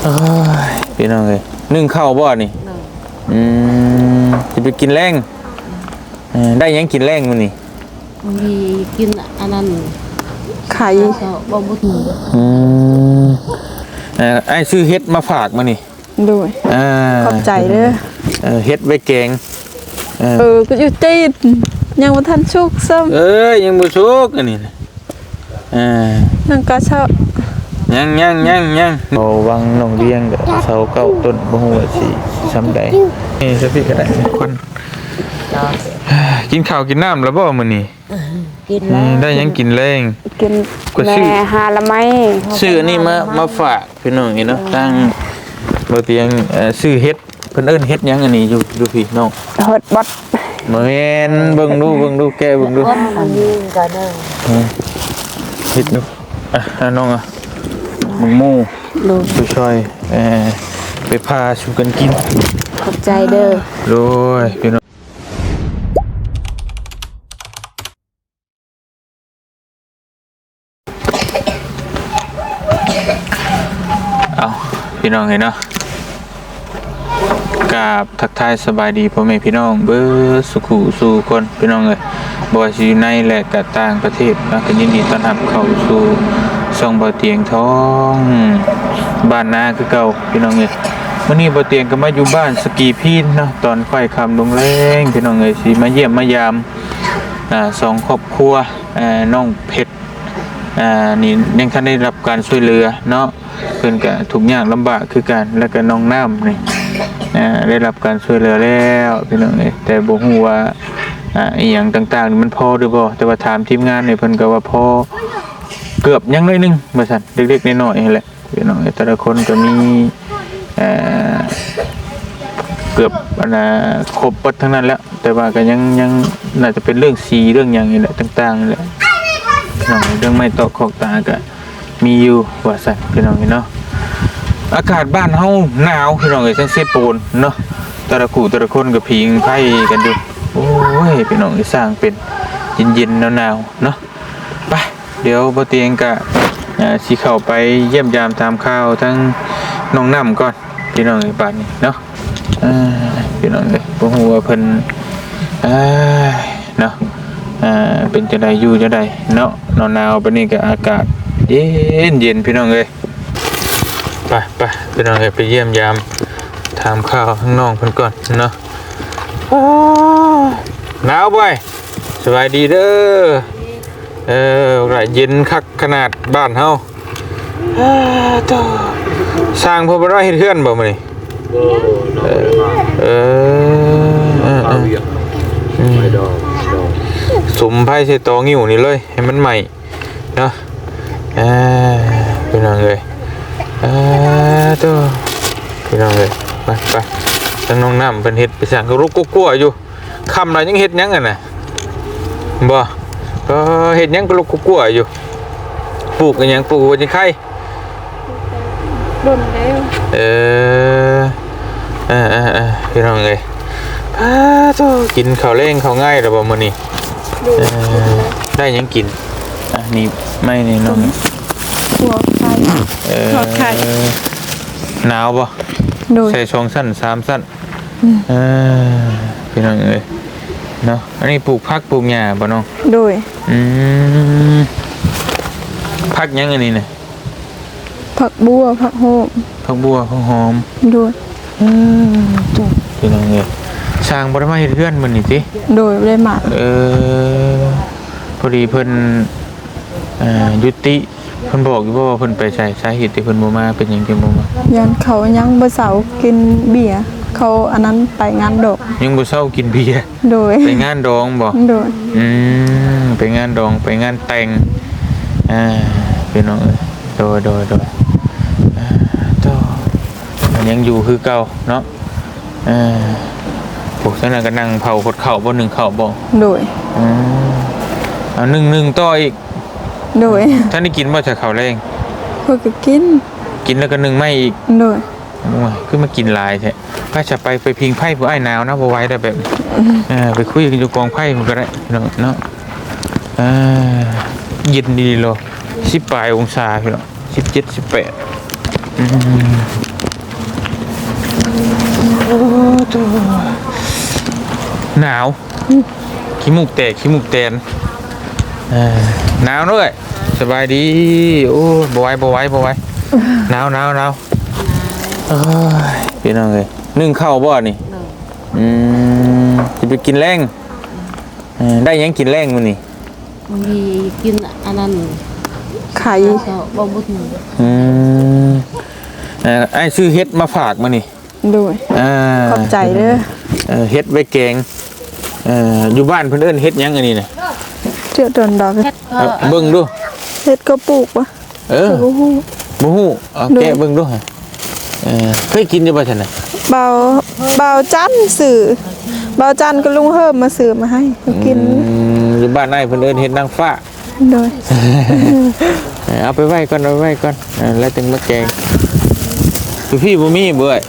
ໂອ້ຍ ພີ່ນ້ອງເອີຍ ໜຶ້ງເຂົ້າບໍ່ນີ້? ໜຶ້ງ. ອືມ ຊິໄປກິນແລງ. ເອີ ໄດ້ຫຍັງກິນແລງມື້ນີ້? ມີກິນອັນນັ້ນ ໄຂ່ ເຂົ້າບໍ່ໝົດ. ອືມ ເອີ ອ້າຍຊື້ເຫັດມາຝາກມື້ນີ້. ໂດຍ ອ່າ ຂອບໃຈເດີ. ເອີ ເຫັດໄວ້ແກງ. ເອີ ເອີ ກໍຢູ່ຕີນ ຍັງບໍ່ທັນສຸກຊ້ຳ. ເອີຍ ຍັງບໍ່ສຸກອັນນີ້ນະ. ອ່າ ຍັງກະເຊາະ ຍັງ ຍັງ ຍັງ ຍັງ. ເອົາວັງໜອງວຽງກະຊາວເກົ້າຕົ້ນ ບໍ່ຮູ້ວ່າຊິຊ່ຳໃດ. ນີ້ຊະພີ່ກໍໄດ້ຄົນ. ກິນເຂົ້າກິນນ້ຳແລ້ວບໍ່ມື້ນີ້? ກິນແລ້ວ. ອືມ ໄດ້ຫຍັງກິນແລງ? ກິນ ກໍຊື້ ແມ່ຫາລະໄມ້ ຊື້ອັນນີ້ມາ ມາຝາກພີ່ນ້ອງນີ້ເນາະ. ທາງບໍ່ຕຽງ ເອີ ຊື້ເຫັດ ເພິ່ນເອີ້ນເຫັດຫຍັງອັນນີ້ຢູ່ ຢູ່ພີ້ນ້ອງ? ເຫັດບົດ. ບໍ່ແມ່ນ ເບິ່ງດູ ເບິ່ງດູ ແກະເບິ່ງດູ. ອັນນີ້ກໍເດີ ເຫັດ ອ່ະ ອ່ະ ນ້ອງ ອ່ະ ໝູ ໂດຍ ຊ່ອຍ ເອີ ໄປຜ່າສູ່ກັນກິນ. ຂອບໃຈເດີ. ໂດຍ ພີ່ນ້ອງ. ເອົາ ພີ່ນ້ອງເອີຍເນາະ ກາບທັກທາຍສະບາຍດີພໍ່ແມ່ພີ່ນ້ອງເບິດສູ່ຄູ່ສູ່ຄົນ ພີ່ນ້ອງເອີຍ ບໍ່ວ່າຊິຢູ່ໃນ ແລະ ກະຕ່າງປະເທດເນາະ ກໍຍິນດີຕ້ອນຮັບເຂົ້າສູ່ຊ່ອງເບົາຕຽງທອງບ້ານນາຄືເກົ່າ ພີ່ນ້ອງເອີຍ. ມື້ນີ້ເບົາຕຽງກໍມາຢູ່ບ້ານສະກີພີນເນາະ ຕອນຄ້ອຍຄ່ຳລົງແລງ ພີ່ນ້ອງເອີຍ ຊິມາຢ້ຽມມາຢາມ ອ່າ ສອງຄອບຄົວ ອ່າ ນ້ອງເພັດ ອ່າ ນີ້ຍັງທັນໄດ້ຮັບການຊ່ວຍເຫຼືອເນາະ ເພິ່ນກະທຸກຍາກລຳບາກຄືກັນ ແລ້ວກະນ້ອງນ້ຳນີ້ ອ່າ ໄດ້ຮັບການຊ່ວຍເຫຼືອແລ້ວ ພີ່ນ້ອງເອີຍ ແຕ່ບໍ່ຮູ້ວ່າ ອ່າ ອີ່ຫຍັງຕ່າງໆນີ້ມັນພໍຫຼືບໍ່ ແຕ່ວ່າຖາມທີມງານນີ້ເພິ່ນກະວ່າພໍ ເກືອບຍັງໜ້ອຍໜຶ່ງວ່າຊັ້ນ ເລັກໆນ້ອຍໆຫັ້ນແຫຼະ. ພີ່ນ້ອງເອີຍ ແຕ່ລະຄົນກໍມີ ເອີ ເກືອບ ອັນນ່າ ຄົບເບິດທັງນັ້ນແຫຼະ ແຕ່ວ່າກໍຍັງ ຍັງໜ້າຈະເປັນເລື່ອງສີເລື່ອງຫຍັງນີ້ແຫຼະ ຕ່າງໆນີ້ແຫຼະ ພີ່ນ້ອງ. ເລື່ອງໄມ້ຕອກຄອກຕາກໍມີຢູ່ວ່າຊັ້ນ ພີ່ນ້ອງເອີຍເນາະ. ອາກາດບ້ານເຮົາໜາວ ພີ່ນ້ອງເອີຍ ທັງເຊໂປນເນາະ ແຕ່ລະຄູ່ແຕ່ລະຄົນກໍຜິງໄຟກັນຢູ່. ໂອ້ຍ ພີ່ນ້ອງເອີຍ ຊ່າງເປັນເຢັນໆໜາວໆເນາະ. ໄປ ດຽວບໍ່ຕຽງກະ ເອີ ຊິເຂົ້າໄປຢ້ຽມຢາມຖາມຂ່າວທາງນ້ອງນ້ຳກ່ອນ ພີ່ນ້ອງເອີຍ ບາດນີ້ເນາະ. ເອີ ພີ່ນ້ອງເອີຍ ບໍ່ຮູ້ວ່າເພິ່ນ ເອີ ເນາະ ເປັນຈັ່ງໃດ ຢູ່ຈັ່ງໃດເນາະ. ໜາວໆປານນີ້ກໍອາກາດເຢັນໆ ພີ່ນ້ອງເອີຍ. ໄປໆ ພີ່ນ້ອງເອີຍ ໄປຢ້ຽມຢາມຖາມຂ່າວທາງນ້ອງເພິ່ນກ່ອນເນາະ. ອ້າ ໜາວບໍ່? ສະບາຍດີເດີ. ເອີ ບັກຫຼ້າເຢັນຄັກຂະໜາດບ້ານເຮົາ. ເອີ ໂທ້ ຊ່າງເພິ່ນບໍ່ໄດ້ເຮັດເຮືອນບໍ່ມື້ນີ້? ເອີ ເອີ ເອີ ເອີ ອືມ ສຸມໄຟໃສ່ຕໍງິ້ວນີ້ເລີຍ ໃຫ້ມັນໄໝ້ເນາະ. ເອີ ພີ່ນ້ອງເອີຍ ເອີ ໂທ້ ພີ່ນ້ອງເອີຍ ໄປໆ ທາງນ້ອງນ້ຳເພິ່ນເຮັດໄປຊ່າງກໍລຸກກົວໆຢູ່. ຄ່ຳແລ້ວຍັງເຮັດຫຍັງຫັ້ນນະ? ບໍ່ ກໍເຮັດຫຍັງກໍລຸກກົວໆຢູ່. ປູກອີຫຍັງ? ປູກຫົວຈິງໄຄ? ດົນແລ້ວ. ເອີ ເອີໆໆ ພີ່ນ້ອງເອີຍ ອ້າ ໂທ້ ກິນເຂົ້າແລງເຂົ້າງາຍແລ້ວບໍ່ມື້ນີ້? ໂດຍ ເອີ ໄດ້ຫຍັງກິນ? ອ່ະ ນີ້ໄມ້ນີ້ນ້ອງ ຂົ້ວໄຂ່ ເອີ ທອດໄຂ່. ໜາວບໍ່? ໂດຍ ໃສ່ສອງຊັ້ນສາມຊັ້ນ. ອືມ ເອີ ພີ່ນ້ອງເອີຍເນາະ ອັນນີ້ປູກຜັກປູກຫຍ້າບໍ່ນ້ອງ? ໂດຍ ອືມ ຜັກຫຍັງອັນນີ້ນະ? ຜັກບົ່ວ ຜັກຫອມ. ຜັກບົ່ວ ຜັກຫອມ. ໂດຍ ເອີ ພີ່ນ້ອງເອີຍ ຊ່າງບໍ່ໄດ້ມາເຮັດເຮືອນມື້ນີ້ຕິ? ໂດຍ ບໍ່ໄດ້ມາ. ເອີ ພໍດີເພິ່ນ ເອີ ຢຸດຕິ ເພິ່ນບອກຢູ່ບໍ່ວ່າເພິ່ນໄປໃສ? ສາເຫດທີ່ເພິ່ນບໍ່ມາ ເປັນຫຍັງຈຶ່ງບໍ່ມາ? ຢ້ານເຂົາຍັງບໍ່ເຊົາກິນເບຍ ເຂົາອັນນັ້ນໄປງານດອງ. ຍັງບໍ່ເຊົາກິນເບຍ? ໂດຍ ໄປງານດອງບໍ່? ໂດຍ ອືມ ໄປງານດອງ ໄປງານແຕ່ງ. ອ່າ ພີ່ນ້ອງເອີຍ ໂດຍໆໆ ອ່າ ໂຕ ມັນຍັງຢູ່ຄືເກົ່າເນາະ. ເອີ ພວກຊັ້ນນະກໍນັ່ງເຜົາຄົດເຂົ້າບໍ່? ໜຶ້ງເຂົ້າບໍ່? ໂດຍ ອືມ ເອົາ ໜຶ້ງ ໜຶ້ງຕໍ່ອີກ. ໂດຍ ທ່ານໄດ້ກິນບໍ່ຊະເຂົ້າແລງ? ເພິ່ນກໍກິນ ກິນແລ້ວກໍໜຶ້ງໃໝ່ອີກ. ໂດຍ ໂອ້ຍ ຄືມາກິນຫຼາຍແທ້. ໄປຊະ ໄປ ໄປຜິງໄຟ ຜູ້ອ້າຍໜາວນະ ບໍ່ໄຫວແລ້ວແບບນີ້. ເອີ ໄປຄຸຍກັນຢູ່ກອງໄຟພຸ້ນກໍໄດ້ເນາະ ເນາະ. ເອີ ເຢັນດີເນາະ ສິບປາຍອົງສາພີ່ນ້ອງ ສິບເຈັດ ສິບແປດ. ອືມ ໂອ້ໂຕ ໜາວ ອືມ ຂີ້ມູກແຕກ ຂີ້ມູກແຕນ ເອີ ໜາວເດ້ອ. ສະບາຍດີ. ໂອ້ ບໍ່ໄຫວ ບໍ່ໄຫວ ບໍ່ໄຫວ ໜາວ ໜາວ ໜາວ. ໂອ້ຍ ພີ່ນ້ອງເອີຍ ໜຶ້ງເຂົ້າບໍ່ນີ້? ອືມ ຊິໄປກິນແລງ. ເອີ ໄດ້ຫຍັງກິນແລງມື້ນີ້? ມີກິນອັນນັ້ນ ໄຂ່ ແລ້ວກໍບໍ່ບຸນ. ອືມ ເອີ ອ້າຍຊື້ເຫັດມາຝາກມື້ນີ້. ໂດຍ ອ່າ ຂອບໃຈເດີ. ເອີ ເຫັດໄວ້ແກງ. ເອີ ຢູ່ບ້ານເພິ່ນເອີ້ນເຫັດຫຍັງອັນນີ້ນະ? ເທວດອນດອກ. ເອີ ເບິ່ງດູ ເຫັດກໍປູກວະ? ເອີ ບໍ່ຮູ້ ບໍ່ຮູ້. ເອົາ ໂດຍ ແກະເບິ່ງດູ. ເອີ ເຄີຍກິນຢູ່ບໍ່ຊັ້ນນະ? ເບົາ ເບົາຈັນຊື້ ເບົາຈັນກັບລຸງເຮີມມາຊື້ມາໃຫ້ກິນ. ອືມ ຢູ່ບ້ານອ້າຍເພິ່ນເອີ້ນເຫັດນາງຟ້າ. ໂດຍ ເອີ ເອົາໄປໄວ້ກ່ອນ ເອົາໄປໄວ້ກ່ອນ. ເອີ ແລ້ວຈຶ່ງມາແກງ. ຢູ່ພີ້ບໍ່ມີເບິ່ງ. ເອີ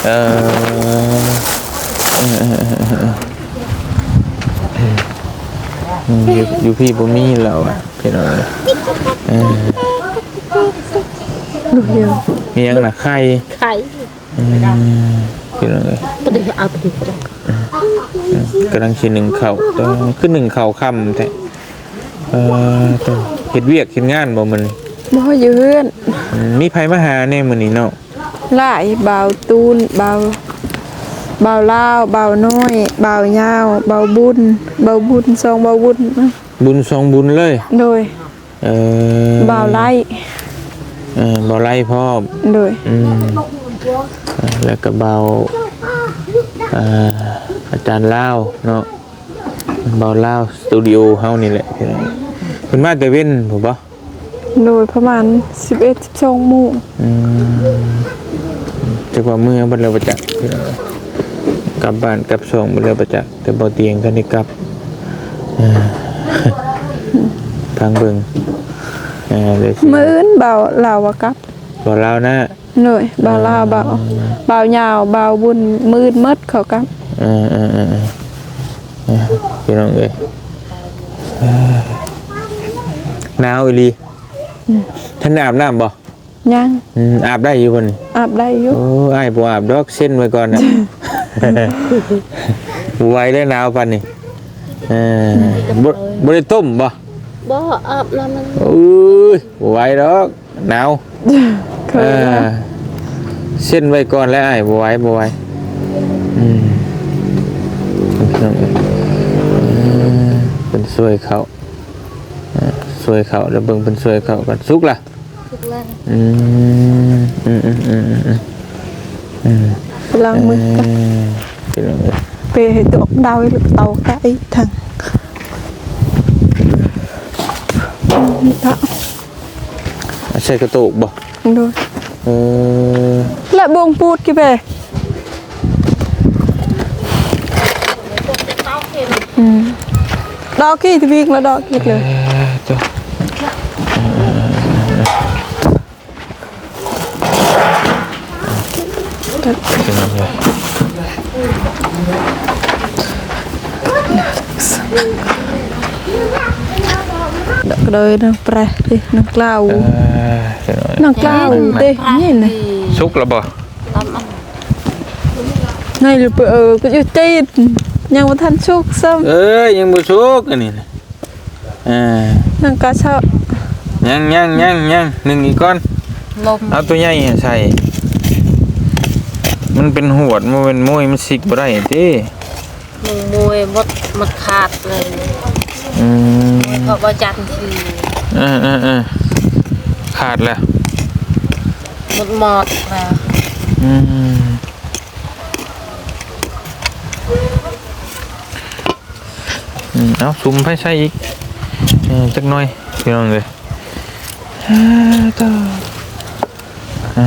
ເອີ ເອີ ເອີ ເອີ ເອີ ຢູ່ ຢູ່ພີ້ບໍ່ມີແລ້ວອະ ພີ່ນ້ອງເອີຍ. ເອີ ລູກດຽວ ມີຫຍັງນະ? ໄຂ່ ໄຂ່. ອືມ ພີ່ນ້ອງເອີຍ ບໍ່ໄດ້ເອົາໄປ. ອືມ ກຳລັງຊິໜຶ້ງເຂົ້າ. ເອີ ຄືໜຶ້ງເຂົ້າຄ່ຳແທ້. ເອີ ເຮັດວຽກເຮັດງານບໍ່ມື້ນີ້? ບໍ່ ຢູ່ເຮືອນ. ອືມ ມີໃຜມາຫາແດ່ມື້ນີ້ນ້ອງ? ຫຼາຍ ບ່າວຕູນ ບ່າວ ບ່າວລາວ ບ່າວນ້ອຍ ບ່າວຍາວ ບ່າວບຸນ ບ່າວບຸນ ສອງບ່າວບຸນ. ບຸນສອງບຸນເລີຍ. ໂດຍ ເອີ ບ່າວໄລ. ເອີ ບ່າວໄລພ້ອມ. ໂດຍ ອືມ ແລ້ວກໍບ່າວ ເອີ ອາຈານລາວເນາະ ບ່າວລາວສະຕູດິໂອເຮົານີ້ແຫຼະ. ເພິ່ນມາແຕ່ເວັນພຸ້ນບໍ່? ໂດຍ ປະມານສິບເອັດ ສິບສອງໂມງ. ອືມ ຈັກວ່າເມືອເບິດແລ້ວບໍ່ຈັກ ກັບບ້ານກັບຊ່ອງເບິດແລ້ວບໍ່ຈັກ. ແຕ່ບໍ່ຕຽງທັນໄດ້ກັບ ເອີ ຟັງເບິ່ງ. ເອີ ມື້ອື່ນບ່າວລາວວ່າກັບ ບ່າວລາວນະ. ໂດຍ ບ່າວລາວ ບ່າວ ບ່າວຍາວ ບ່າວບຸນ ມື້ອື່ນໝົດເຂົາກັບ. ເອີ ເອີ ເອີ ເອີ ພີ່ນ້ອງເອີຍ ເອີ ໜາວອີ່ຫຼີ. ອືມ ທັນໄດ້ອາບນ້ຳບໍ່? ຍັງ. ອືມ ອາບໄດ້ຢູ່ບໍ່ນີ້? ອາບໄດ້ຢູ່. ໂອ້ ອ້າຍບໍ່ອາບດອກ ເຊັນໄວ້ກ່ອນນະ. ບໍ່ໄຫວເດ້ ໜາວປານນີ້. ເອີ ບໍ່ ບໍ່ໄດ້ຕົ້ມບໍ່? ບໍ່ ອາບນ້ຳມັນ. ໂອ້ຍ ບໍ່ໄຫວດອກ ໜາວ. ເອີ ເຊັນໄວ້ກ່ອນແລ້ວອ້າຍ ບໍ່ໄຫວ ບໍ່ໄຫວ. ອືມ ເອີ ເພິ່ນຊ່ວຍເຂົ້າ ເອີ ຊ່ວຍເຂົ້າ ແລ້ວເບິ່ງເພິ່ນຊ່ວຍເຂົ້າກ່ອນ. ສຸກລະ? ສຸກແລ້ວ. ອືມ ອືມ ອືມ ອືມ ອືມ ອືມ ອືມ ລ້າງມືກ່ອນ. ເອີ ເປັນຫຍັງເອີຍ? ໄປໃຫ້ຕົວອອກດາວ ແລ້ວກໍເຕົາກະອີກທາງ. ໃສ່ກະໂຕກບໍ່? ໂດຍ. ເອີ ແລະ ບົງປູດກີເປ. ອືມ ດອກກີທະວິກລະ ດອກກີເລີຍ. ເອີ ໂຕ ເອີ ເອີ ເອີ ເອີ ເປັນຫຍັງເລີຍ? ດອກເດີ ນາງແປຣະເດ ນາງກລາວ ເອີ ນາງກລາວເດ ນີ້ນະ. ສຸກແລ້ວບໍ່? ໃນລະເປີ ເອີ ກໍຢູ່ຕີນ ຍັງບໍ່ທັນສຸກຊ້ຳ. ເອີ ຍັງບໍ່ສຸກອັນນີ້ນະ. ເອີ ໜຶ່ງກະເຊາະ ຍັງ ຍັງ ຍັງ ຍັງ ໜຶ່ງອີກກ່ອນ. ລົມ ເອົາຕົວໃຫຍ່ໃສ່ ມັນເປັນຫວດ ບໍ່ແມ່ນໂມຍ ມັນຊິກບໍ່ໄດ້ຕິ. ໜຶ່ງໂມຍໝົດ ມັນຂາດເລີຍ. ອືມ ເພາະວ່າຈັນທີ່ ເອີ ເອີ ເອີ ຂາດແລ້ວ ໝົດໝອດແລ້ວ. ອືມ ອືມ ເອົາ ສຸມໄຟໃສ່ອີກ ເອີ ຈັກໜ້ອຍ ພີ່ນ້ອງເອີຍ. ເອີ ເອີ ເອີ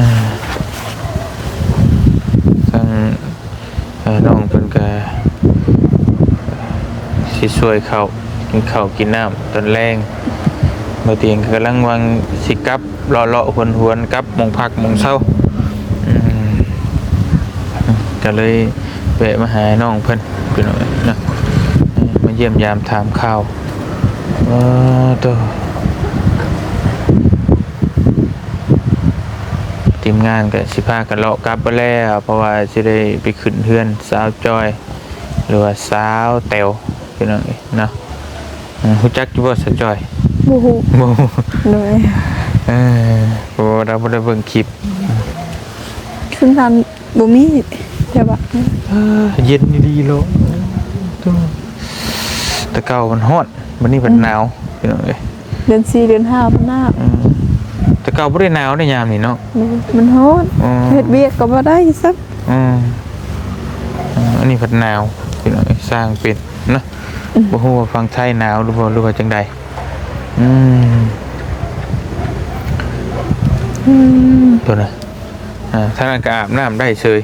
ທາງ ເອີ ນ້ອງເພິ່ນກະຊິຊ່ວຍເຂົ້າ ກິນເຂົ້າກິນນ້ຳຕອນແລງ. ບ່າວຕຽງກຳລັງວ່າຊິກັບ ເລາະໆຫວນໆກັບໝ່ອງພັກໝ່ອງເຊົາ. ອືມ ກະເລີຍແວະມາຫານ້ອງເພິ່ນ ພີ່ນ້ອງເອີຍເນາະ ມາຢ້ຽມຢາມຖາມຂ່າວ. ເອີ ໂຕ ອື ທີມງານກໍຊິພາກັນເລາະກັບໄປແລ້ວ ເພາະວ່າຊິໄດ້ໄປຂຶ້ນເຮືອນສາວຈອຍ ຫຼືວ່າສາວແຕວ ພີ່ນ້ອງເອີຍເນາະ. ເອີ ຮູ້ຈັກຢູ່ບໍ່ສາວຈອຍ? ບໍ່ຮູ້. ບໍ່ຮູ້. ໂດຍ. ເອີ ເພາະວ່າເຮົາບໍ່ໄດ້ເບິ່ງຄລິບ. ເສັ້ນທາງບໍ່ມີແຖວບ້ານ. ເອີ ເຢັນດີໆ ໂລດ. ແຕ່ເກົ່າມັນຮ້ອນ ບັດນີ້ເພິ່ນ ອືມ ໜາວ ພີ່ນ້ອງເອີຍ. ເດືອນສີ່ເດືອນຫ້າພຸ້ນນະ. ອືມ ແຕ່ເກົ່າບໍ່ໄດ້ໜາວໃນຍາມນີ້ເນາະ. ໂດຍ ມັນຮ້ອນ. ອືມ ເຮັດວຽກກໍບໍ່ໄດ້ຊ້ຳ. ອືມ ອືມ ອັນນີ້ພັດໜາວ ພີ່ນ້ອງເອີຍ ສ້າງເປັນນະ. ອືມ ບໍ່ຮູ້ວ່າຝັ່ງໄທໜາວຫຼືບໍ່ ຫຼືວ່າຈັ່ງໃດ. ອືມ ອືມ ໂທດນະ ອ່າ ທາງນັ້ນກໍອາບນ້ຳໄດ້ເສີຍ.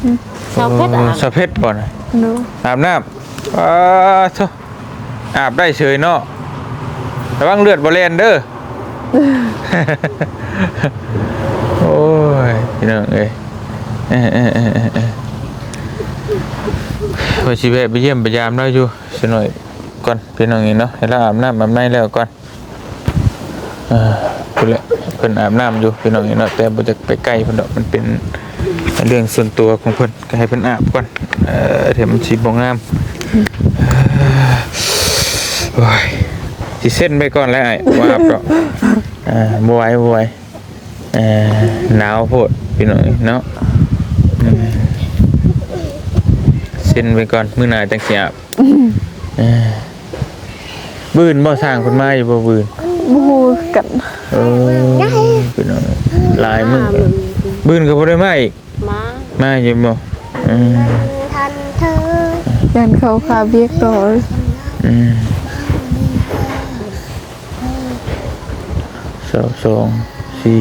ອືມ ສາວເພັດ ເອີ ອາບ ສາວເພັດບໍ່ນະ? ໂດຍ. ອາບນ້ຳ ປາໂທ ອາບໄດ້ເສີຍເນາະ. ລະວັງເລືອດບໍ່ແລ່ນເດີ. ໂອ້ຍ ພີ່ນ້ອງເອີຍ ເອີໆ ວ່າຊິແວະໄປຢ້ຽມໄປຢາມລາວຢູ່ ສະໜ້ອຍກ່ອນ ພີ່ນ້ອງເອີຍເນາະ. ໃຫ້ລາວອາບນ້ຳອາບໃນແລ້ວກ່ອນ. ເອີ ພຸ້ນແຫຼະ ເພິ່ນອາບນ້ຳຢູ່ ພີ່ນ້ອງເອີຍເນາະ ແຕ່ບໍ່ຢາກໄປໃກ້ເພິ່ນດອກ ມັນເປັນເລື່ອງສ່ວນຕົວຂອງເພິ່ນ ກໍໃຫ້ເພິ່ນອາບກ່ອນ. ເອີ ດຽວມັນຊິບໍ່ງາມ. ໂອ້ຍ ຊິເຊັນໄວ້ກ່ອນແຫຼະອ້າຍ ບໍ່ອາບດອກ. ເອີ ບໍ່ໄຫວ ບໍ່ໄຫວ. ເອີ ໜາວໂພດ ພີ່ນ້ອງເອີຍເນາະ. ອືມ ເຊັນໄວ້ກ່ອນ ມື້ໜ້າຈັ່ງຊິອາບ. ອືມ ເອີ ມື້ອື່ນບໍ່ ຊ່າງເພິ່ນມາຢູ່ບໍ່ມື້ອື່ນ? ບໍ່ຮູ້ຄືກັນ. ເອີ ພີ່ນ້ອງ ຫຼາຍມື້. ມື້ອື່ນກໍບໍ່ໄດ້ມາອີກ. ມາ ມາຢູ່ບໍ່? ອືມ ຢ້ານເຂົາຄາວຽກຕໍ່. ອືມ ສາວສອງ ສີ່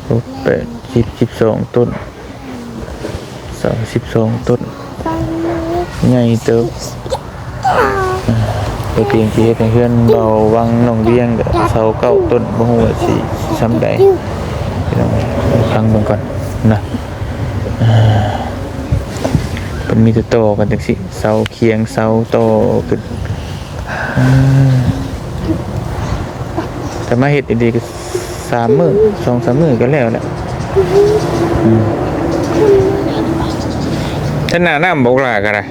ຫົກ ແປດ ສິບ ສິບສອງຕົ້ນ ເສົາສິບສອງຕົ້ນ ໃຫຍ່ເຕີບ. ເອີ ບໍ່ເກງຊິເຮັດໃຫ້ເຮືອນເບົາວັງນ້ອງວຽງ ກໍເສົາເກົ້າຕົ້ນ ບໍ່ຮູ້ວ່າຊິຊ່ຳໃດ ພີ່ນ້ອງ. ຟັງເບິ່ງກ່ອນນະ. ເອີ ເພິ່ນມີແຕ່ຕໍ່ກັນຈັ່ງຊີ້ ເສົາຄຽງເສົາຕໍ່ຂຶ້ນ. ເອີ ຖ້າມາເຮັດອີ່ຫຼີກໍສາມມື້ ສອງສາມມື້ກໍແລ້ວແຫຼະ. ອືມ ທ່ານໜ້ານ້ຳບໍ່ ຫຼ້າກໍໄດ້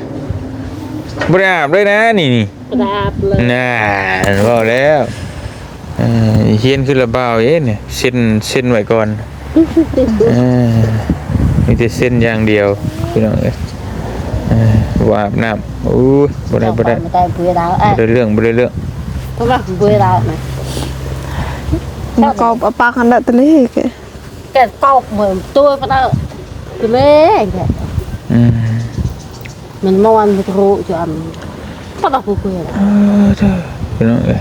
ບໍ່ໄດ້ອາບເລີຍນະ ນີ້ ນີ້ ບໍ່ໄດ້ອາບເລີຍ. ນັ້ນ ເວົ້າແລ້ວ. ເອີ ຮຽນຄືລະບ່າວເດ້ນີ້ ເຊັນ ເຊັນໄວ້ກ່ອນ. ເອີ ມີແຕ່ເຊັນຢ່າງດຽວ ພີ່ນ້ອງເອີຍ. ເອີ ບໍ່ອາບນ້ຳ ໂອ້ຍ ບໍ່ໄດ້ ບໍ່ໄດ້ ບໍ່ໄດ້ເລື່ອງ ບໍ່ໄດ້ເລື່ອງ. ເພາະວ່າບໍ່ໄດ້ລາວນະ ມັນກໍເອົາປາກຫັ້ນແຫຼະ ຕະເລກ ແກະກອບເໝືອນຕົວປະເຕີ ຕະເລກ. ອືມ ມັນມ່ວນບໍ່ຮູ້ຈະອັນ ປະດອກຜູ້ເພື່ອນ. ເອີ ເດີ ພີ່ນ້ອງເອີຍ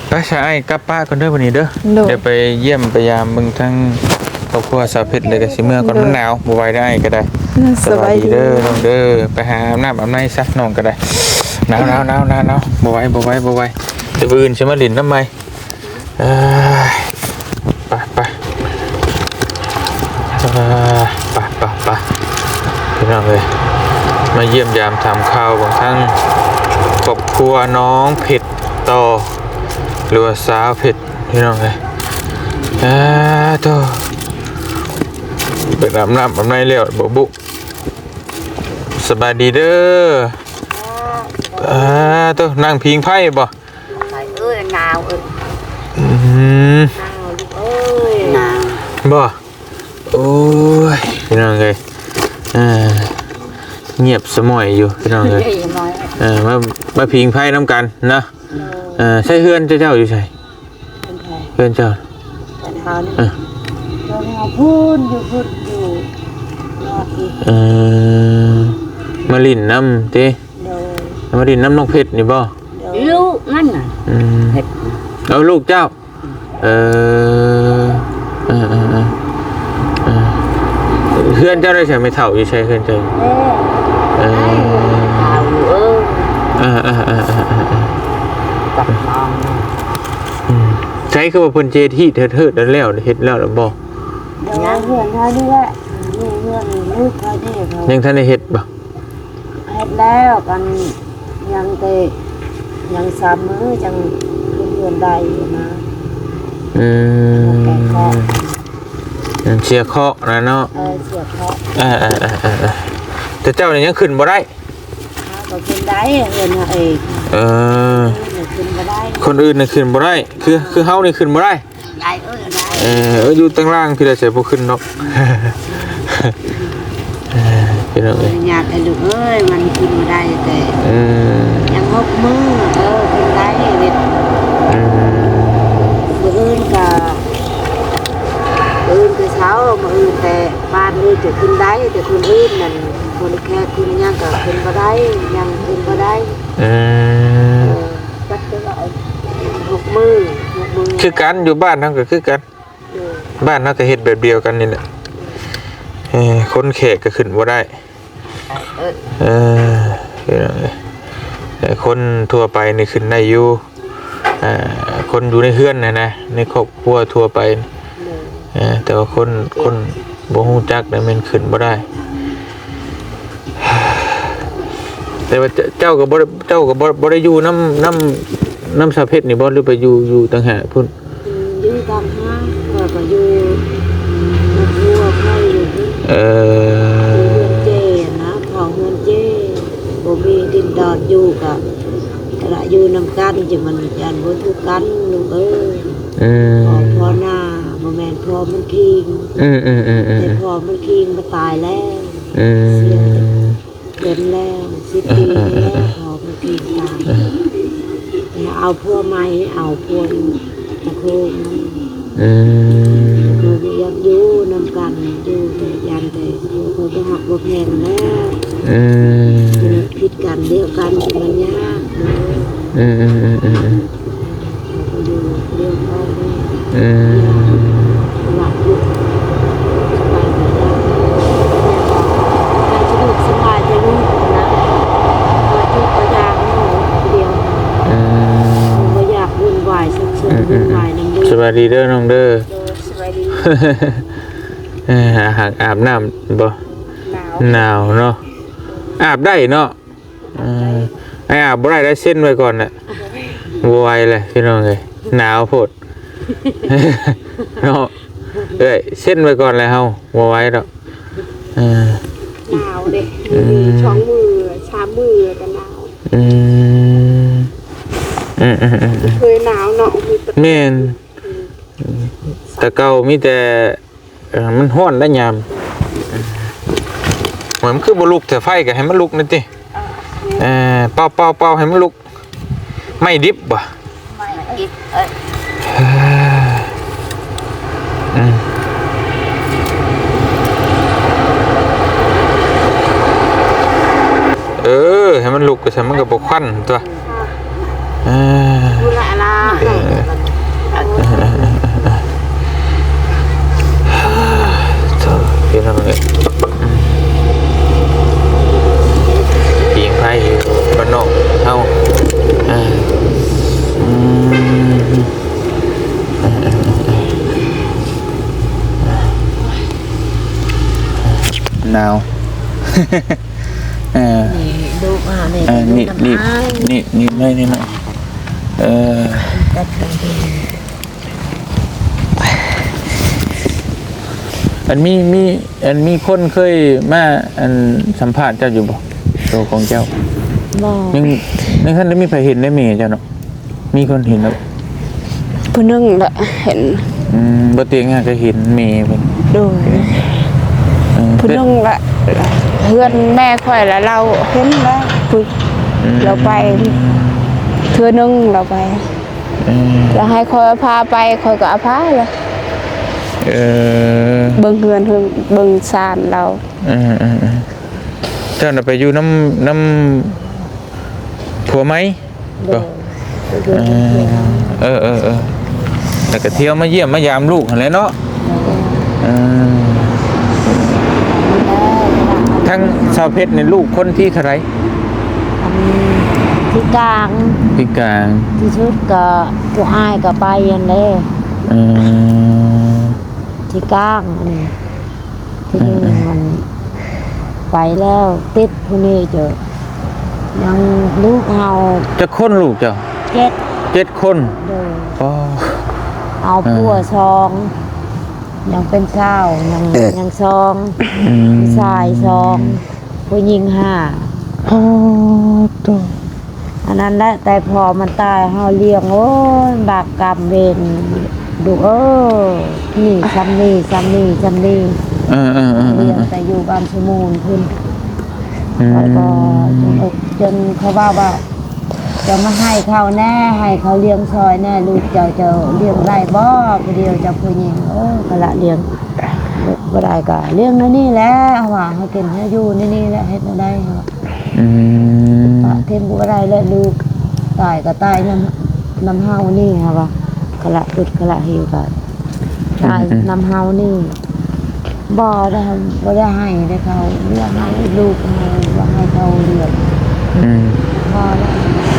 ໄປຊະ ອ້າຍກັບປະກ່ອນເດີ ມື້ນີ້ເດີ. ໂດຍ. ດຽວໄປຢ້ຽມໄປຢາມເບິ່ງທາງຄອບຄົວສາວເພັດ ແລ້ວກໍຊິເມືອກ່ອນ. ໂດຍ. ມັນໜາວ ບໍ່ໄຫວແລ້ວ ອ້າຍກໍໄດ້. ໂດຍ. ສະບາຍດີ ສະບາຍດີເດີ ນ້ອງເດີ. ໄປຫາອາບນ້ຳອາບໃນຊະ ນ້ອງກໍໄດ້. ໜາວ ໜາວ ໜາວ ໜາວ ໜາວ ບໍ່ໄຫວ ບໍ່ໄຫວ ບໍ່ໄຫວ. ດຽວມື້ອື່ນຊິມາຫຼິ້ນນຳໃໝ່. ເອີຍ ໄປ ໄປ ເອີຍ ໄປ ໄປ ໄປ ພີ່ນ້ອງເອີຍ ມາຢ້ຽມຢາມຖາມຂ່າວເບິ່ງທາງຄອບຄົວນ້ອງເພັດຕໍ່ ຫຼືວ່າສາວເພັດ ພີ່ນ້ອງເອີຍ. ອາ ໂທ້ ເພິ່ນອາບນ້ຳອາບໃນແລ້ວບໍ່ບຸ? ສະບາຍດີເດີ. ອາ ໂທ້ ນັ່ງພິງໄຟບໍ່? ໄປເອີຍ ໜາວເອີຍ. ອືມ ໜາວລູກເອີຍ ໜາວບໍ່? ໂອ້ຍ ພີ່ນ້ອງເອີຍ ເອີ ງຽບສະໝອຍຢູ່ ພີ່ນ້ອງເອີຍ. ເອີ ມາ ມາພິງໄຟນຳກັນເນາະ. ເອີ ໃຊ້ເຮືອນເຈົ້າ ເຈົ້າຢູ່ໃສ? ເຮືອນໃຜ? ເຮືອນເຈົ້າ ເຮືອນເຮົານີ້. ເອີ ເຮືອນເຮົາພຸ້ນ ຢູ່ພຸ້ນ ຢູ່ນອກອີກ. ເອີ ມາຫຼິ້ນນຳຕິ? ໂດຍ. ມາຫຼິ້ນນຳນ້ອງເພັດນີ້ບໍ່? ໂດຍ. ລູກມັນນະ. ອືມ ເພັດ ເອົາລູກເຈົ້າ. ເອີ ເອີ ເອີ ເອີ ເອີ ເຮືອນເຈົ້າໄດ້ໃສ ແມ່ເຖົ້າຢູ່ໃສ ເຮືອນເຈົ້າ? ເອີ ເອີ ເຖົ້າຢູ່ ເອີ ເອີ ເອີ ເອີ ເອີ ເອີ ເອີ ກັບນ້ອງ. ອືມ ໃສ ຄືວ່າເພິ່ນເຈທີ່ເທີດໆ ແລ້ວ ເຮັດແລ້ວ ແລ້ວບໍ່? ຍັງ ເຮືອນເຮົານີ້ແຫຼະ ເຮືອນລູກເຮົານີ້ ຍັງທັນໄດ້ເຮັດບໍ່? ເຮັດແລ້ວ ກັນຍັງແຕ່ ຍັງສາມມື້ຈັ່ງຂຶ້ນເຮືອນໄດ້ນະ. ອືມ ແຕ່ກໍ ເສຍເຄາະນະເນາະ. ເອີ ເສຍເຄາະ. ເອີໆໆໆ ແຕ່ເຈົ້ານີ້ຍັງຂຶ້ນບໍ່ໄດ້? ເຮົາກໍຂຶ້ນໄດ້ ເຮືອນເຮົາເອງ. ເອີ ຂຶ້ນບໍ່ໄດ້ ຄົນອື່ນນະຂຶ້ນບໍ່ໄດ້ ຄື ຄືເຮົານີ້ຂຶ້ນບໍ່ໄດ້. ໄດ້ ເອີ ໄດ້. ເອີ ຢູ່ທາງລ່າງພີ້ລະ ໃສບໍ່ຂຶ້ນເນາະ. ເອີ ພີ່ນ້ອງເອີຍ ຍາກແທ້ລູກເອີຍ ມັນຂຶ້ນບໍ່ໄດ້ແຕ່ ເອີ ຍັງຫົກມື້. ເອີ ຂຶ້ນໄດ້ເວດ ເອີ ມື້ອື່ນກໍ ມື້ອື່ນແຕ່ເຊົ້າ ມື້ອື່ນແຕ່ ບ້ານນີ້ຈະຂຶ້ນໄດ້ ແຕ່ຄົນອື່ນນັ້ນ ຄົນແຂກຄົນຫຍັງກໍຂຶ້ນບໍ່ໄດ້ ຍັງຂຶ້ນບໍ່ໄດ້. ເອີ ເອີ ຈັກເທື່ອ ຫົກມື້ ຫົກມື້ ຄືກັນ ຢູ່ບ້ານເຮົາກໍຄືກັນ. ເອີ ບ້ານເຮົາກໍເຮັດແບບດຽວກັນນີ້ແຫຼະ. ເອີ ຄົນແຂກກໍຂຶ້ນບໍ່ໄດ້. ເອີ ເອີ ພີ່ນ້ອງເອີຍ ແຕ່ຄົນທົ່ວໄປນີ້ຂຶ້ນໄດ້ຢູ່ ອ່າ ຄົນຢູ່ໃນເຮືອນຫັ້ນນະ ໃນຄອບຄົວທົ່ວໄປ. ເອີ ແຕ່ວ່າຄົນ ຄົນບໍ່ຮູ້ຈັກນະແມ່ນຂຶ້ນບໍ່ໄດ້. ແຕ່ວ່າເຈົ້າ ເຈົ້າກໍບໍ່ໄດ້ ເຈົ້າກໍບໍ່ ບໍ່ໄດ້ຢູ່ນຳ ນຳ ນຳສາວເພັດນີ້ບໍ່ ຫຼືໄປຢູ່ ຢູ່ຕ່າງຫາກພຸ້ນ? ອືມ ຢູ່ຕ່າງຫາກ ຂ້ອຍກໍຢູ່ນຳຜົວຂ້ອຍຢູ່ພຸ້ນ. ເອີ ຢູ່ເຮືອນເຈ້ນະ ເຝົ້າເຮືອນເຈ້ ບໍ່ມີດິນດອນຢູ່ ກະ ກະລະຢູ່ນຳກັນ ຈັ່ງມັນຢ້ານບໍ່ຖືກກັນລູກເອີຍ. ເອີ ພໍ່ ພໍ່ໜ້າ ບໍ່ແມ່ນພໍ່ມັນຄີງ. ເອີ ເອີ ເອີ ເອີ ແຕ່ພໍ່ມັນຄີງມາຕາຍແລ້ວ. ເອີ ເສຍ ເປັນແລ້ວ ສິບປີແລ້ວ ເອີ ເອີ ເອີ ເອີ ເຂົາໄປປີນຕາຍ ເອີ ແລ້ວເອົາຜົວໃໝ່ ເອົາຜົວຕະໂຄງນັ້ນ. ເອີ ເຂົາບໍ່ຢາກຢູ່ນຳກັນ ຢູ່ແຕ່ຢ້ານແຕ່ ເຂົາບໍ່ຮັກບໍ່ແພງແລ້ວ. ເອີ ຜິດກັນ ດຽວກັນ ມັນຍາກເນາະ. ເອີ ເອີ ເອີ ເອີ ເອີ ເອີ ເອີ ສະບາຍດີເດີນ້ອງເດີ. ເອີ ສະບາຍດີ. ເອີ ຫາກອາບນ້ຳບໍ່? ໜາວ ໜາວເນາະ. ອາບໄດ້ເນາະ. ເອີ ໄອ້ອາບບໍ່ໄດ້ ໄດ້ເຊັນໄວ້ກ່ອນແຫຼະ. ບໍ່ໄຫວແຫຼະພີ່ນ້ອງເອີຍ ໜາວໂພດເນາະ. ເອີຍ ເຊັນໄວ້ກ່ອນແຫຼະ ເຮົາບໍ່ໄຫວດອກ. ເອີ ໜາວເດ້. ອືມ ສອງມື້ ສາມມື້ກໍໜາວ. ອືມ ອືມໆໆ ເຄີຍໜາວເນາະ. ແມ່ນ. ອືມ ແຕ່ເກົ່າມີແຕ່ ເອີ ມັນຮ້ອນໄດຍາມ. ໂອ້ຍ ມັນຄືບໍ່ລຸກແທ້? ໄຟກໍໃຫ້ມັນລຸກແດ່ຕິ. ເອີ ເປົ່າໆໆ ໃຫ້ມັນລຸກ. ໄມ້ດິບບໍ່? ໄມ້ດິບ. ເອີ ອືມ ເອີ ໃຫ້ມັນລຸກໄປຊະ ມັນກໍບໍ່ຄວັນຕົວະ. ເອີ ພຸ້ນລະລະ ເອີ ໂທ້ ພີ່ນ້ອງເອີຍ ຜິງໄຟຢູ່ບ້ານນອກເຮົາ. ເອີ ອືມ ໜາວ. ເອີ ນີ້ລູກມານີ້ ເອີ ນີ້ ນີ້ ນີ້ໜ້ອຍ ນີ້ໜ້ອຍ. ເອີ ອັນມີ ມີ ອັນມີຄົນເຄີຍມາ ອັນ ສຳພາດເຈົ້າຢູ່ບໍ່? ໂຕຂອງເຈົ້າ? ບໍ່. ຍັງ ຍັງທັນໄດ້ມີໃຜເຫັນໄດ້ແມ່ເຈົ້າເນາະ? ມີຄົນເຫັນແລ້ວ ຜູ້ໜຶ່ງລະເຫັນ. ອືມ ບໍ່ຕຽງຫາກະເຫັນແມ່ເພິ່ນ. ໂດຍ. ເອີ ຜູ້ໜຶ່ງລະ ເຮືອນແມ່ຂ້ອຍລະ ລາວເຫັນລະ ຜູ້ ອືມ ລາວໄປເທື່ອໜຶ່ງ ລາວໄປ. ເອີ ລາວໃຫ້ຂ້ອຍພາໄປ ຂ້ອຍກໍເອົາພາລະ. ເອີ ເບິ່ງເຮືອນ ເບິ່ງຊານລາວ. ເອີໆໆ ເຈົ້ານະໄປຢູ່ນຳ ນຳຜົວໃໝ່? ໂດຍ. ເອີ ເອີໆໆ ແລ້ວກໍທ່ຽວມາຢ້ຽມມາຢາມລູກຫັ້ນແຫຼະເນາະ. ເອີ ທາງສາວເພັດນີ້ລູກຄົນທີເທົ່າໃດ? ອັນທີກາງ. ທີກາງ. ທີສຸດກໍຜູ້ອ້າຍກໍໄປຫັ້ນແຫຼະ. ເອີ ທີກາງອັນນີ້. ທີໜຶ່ງມັນໄປແລ້ວ ຕິດຜູ້ນີ້ເຈົ້າ ຍັງລູກເຮົາ. ຈັກຄົນລູກເຈົ້າ? ເຈັດ. ເຈັດຄົນ. ໂດຍ. ອໍ ເອົາຜົວສອງ ເອີ ຍັງເປັນຊາວ ຍັງ ເອີ ຍັງສອງ ອືມ ຜູ້ຊາຍສອງ ຜູ້ຍິງຫ້າ. ໂອ້ ໂຕ ອັນນັ້ນແຫຼະ ແຕ່ພໍ່ມັນຕາຍເຮົາລ້ຽງ ໂອ້ຍ ບາບກຳເວນ ລູກເອີຍ ນີ້ຊ່ຳນີ້ ຊ່ຳນີ້ ຊ່ຳນີ້ ເອີ ເອີ ເອີ ເອີ ລ້ຽງແຕ່ຢູ່ບ້ານສະໝູນພຸ້ນ. ອືມ ຂ້ອຍກໍຈົນອົກຈົນ ເຂົາເວົ້າວ່າ ເຈົ້າມາໃຫ້ເຂົາແດ່ ໃຫ້ເຂົາລ້ຽງຊ່ອຍແດ່ ລູກເຈົ້າ ເຈົ້າລ້ຽງໄດ້ບໍ່ ຜູ້ດຽວເຈົ້າຜູ້ຍິງ? ໂອ້ ກະລະລ້ຽງ ບໍ່ໄດ້ກະລ້ຽງແນວນີ້ແຫຼະ ເຮົາວ່າ ເຮົາກິນເຮົາຢູ່ແນວນີ້ແຫຼະ ເຮັດແນວໃດ ເຮົາວ່າ. ອືມ ປະຖິ້ມບໍ່ໄດ້ແຫຼະ ລູກຕາຍກະຕາຍນຳ ນຳເຮົານີ້ ເຮົາວ່າ ກະລະອຶດກະລະຫິວກະຕາຍ ອືມ ນຳເຮົານີ້. ບໍ່ໄດ້ ບໍ່ໄດ້ໃຫ້ເດ້ເຂົາ ບໍ່ໃຫ້ລູກເຮົາ ບໍ່ໃຫ້ເຂົາລ້ຽງ. ອືມ ບໍ່ໄດ້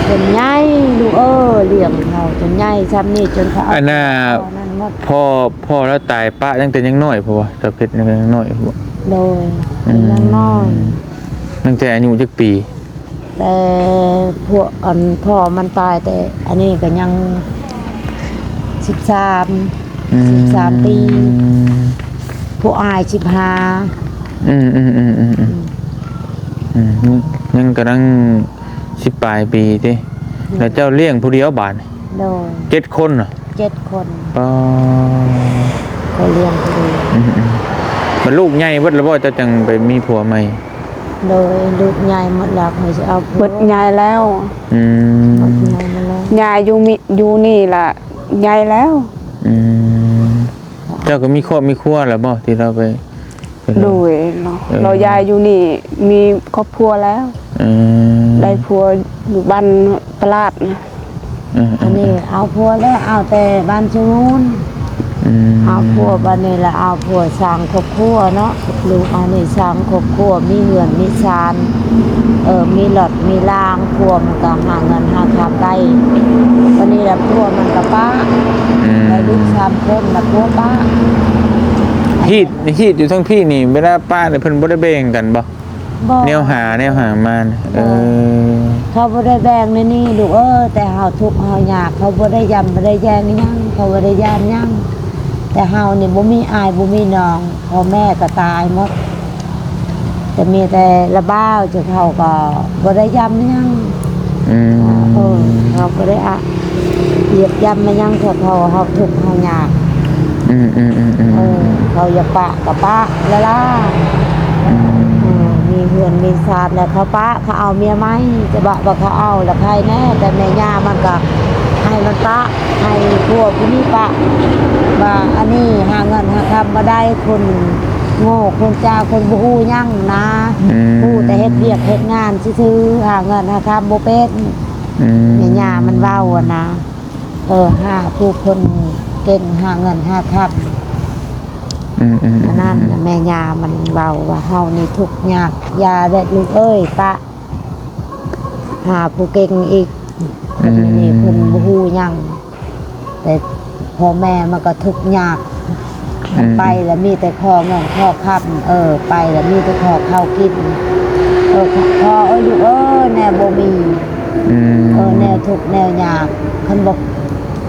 ຈົນໃຫຍ່ລູກເອີຍ ລ້ຽງເຂົາຈົນໃຫຍ່ຊ່ຳນີ້ ຈົນເຂົາເອົາ ອັນນ່າ ເອົານັ້ນໝົດ. ພໍ່ ພໍ່ລາວຕາຍປະຕັ້ງແຕ່ຍັງນ້ອຍພຸ້ນບໍ່? ສາວເພັດຍັງນ້ອຍພຸ້ນບໍ່? ໂດຍ ອືມ ຍັງນ້ອຍ. ຕັ້ງແຕ່ອາຍຸຈັກປີ? ແຕ່ພວກ ອັນ ພໍ່ມັນຕາຍແຕ່ອັນນີ້ກໍຍັງສິບສາມ ອືມ ສິບສາມປີ ຜູ້ອ້າຍສິບຫ້າ. ອືມ ອືມ ອືມ ອືມ ອືມ ອືມ ຍັງກຳລັງສິບປາຍປີຕິ. ອືມ ແລ້ວເຈົ້າລ້ຽງຜູ້ດຽວບາດນີ້? ໂດຍ ເຈັດຄົນເນາະ? ເຈັດຄົນ. ອໍ ຂ້ອຍລ້ຽງຜູ້ດຽວ. ອືມ ອືມ ບັດລູກໃຫຍ່ເບິດແລ້ວບໍ່ ເຈົ້າຈັ່ງໄປມີຜົວໃໝ່? ໂດຍ ລູກໃຫຍ່ໝົດແລ້ວ ຂ້ອຍຊິເອົາຜົວ ເບິດໃຫຍ່ແລ້ວ. ອືມ ເບິດໃຫຍ່ໝົດແລ້ວ ຍາຍຢູ່ມີ ຢູ່ນີ້ລະໃຫຍ່ແລ້ວ. ອືມ ເຈົ້າກໍມີຄອບມີຄົວແລ້ວບໍ່ ທີ່ລາວໄປ ໂດຍ ເນາະ ເອີ ລາວຍາຍຢູ່ນີ້ມີຄອບຄົວແລ້ວ. ເອີ ໄດ້ຜົວຢູ່ບ້ານຕະຫຼາດນະ. ເອີ ເອີ ອັນນີ້ເອົາຜົວແລ້ວ ເອົາແຕ່ບ້ານສະໝູນ. ອືມ ເອົາຜົວບາດນີ້ລະ ເອົາຜົວສ້າງຄອບຄົວເນາະ ລູກເຮົານີ້ສ້າງຄອບຄົວ ມີເຮືອນມີຊານ ເອີ ມີລົດມີລາງ ຜົວມັນກໍຫາເງິນຫາຄຳໄດ້. ບາດນີ້ລະຜົວມັນກໍປະ. ອືມ ໄດ້ລູກສາມຄົນລະຜົວປະ. ຮີດ ຮີດຢູ່ທາງພີ້ນີ້ ເວລາປະນີ້ເພິ່ນບໍ່ໄດ້ແບ່ງກັນບໍ່? ບໍ່ ແນວຫາ ແນວຫາມານະ. ບໍ່ ເອີ ເຂົາບໍ່ໄດ້ແບ່ງໃນນີ້ລູກເອີຍ ແຕ່ເຮົາທຸກເຮົາຍາກ ເຂົາບໍ່ໄດ້ຢ້ຳບໍ່ໄດ້ແຍ່ງອີ່ຫຍັງ ເຂົາບໍ່ໄດ້ຢ້ານຫຍັງ. ແຕ່ເຮົານີ້ບໍ່ມີອ້າຍບໍ່ມີນ້ອງ ພໍ່ແມ່ກໍຕາຍໝົດ ແຕ່ມີແຕ່ລະບ່າວ ເຈົ້າເຂົາກໍບໍ່ໄດ້ຢ້ຳອີ່ຫຍັງ. ອືມ ເອີ ເຮົາບໍ່ໄດ້ອະ ຢຽບຢ້ຳມາຫຍັງເທື່ອເຂົາ ເຮົາທຸກເຮົາຍາກ. ອືມ ອືມ ອືມ ອືມ ເອີ ເຂົາຢາກປະກໍປະລະລາ. ອືມ ເອີ ມີເຮືອນມີຊານແລ້ວເຂົາປະ ເຂົາເອົາເມຍໃໝ່. ຈະບະວ່າເຂົາເອົາລະໃຜແນ່ ແຕ່ແມ່ຍ່າມັນກໍໃຫ້ມັນປະ ໃຫ້ຜົວຜູ້ນີ້ປະ ວ່າອັນນີ້ຫາເງິນຫາຄຳບໍ່ໄດ້ ຄົນໂງ່ ຄົນຈ້າ ຄົນບໍ່ຮູ້ຫຍັງນະ. ອືມ ຮູ້ແຕ່ເຮັດວຽກເຮັດງານຊື່ໆ ຫາເງິນຫາຄຳບໍ່ເປັນ. ອືມ ແມ່ຍ່າມັນເວົ້າຫັ້ນນະ ເອີ ຫາຜູ້ຄົນເກັ່ງຫາເງິນຫາຄຳ. ອືມ ອືມ ອັນນັ້ນ ອືມ ແມ່ຍ່າມັນເວົ້າວ່າ ເຮົານີ້ທຸກຍາກ ຢ່າເດີລູກເອີຍ ປະ ຫາຜູ້ເກັ່ງອີກ. ອືມ ອັນນີ້ເພິ່ນບໍ່ຮູ້ຫຍັງ ແຕ່ພໍ່ແມ່ມັນກໍທຸກຍາກ. ອືມ ໄປລະມີແຕ່ຂໍເງິນຂໍຄຳ ເອີ ໄປລະມີແຕ່ຂໍເຂົ້າກິນ. ເອີ ພໍ່ເອີຍ ລູກເອີຍ ແນວບໍ່ມີ. ອືມ ເອີ ແນວທຸກແນວຍາກ ຄັນບໍ່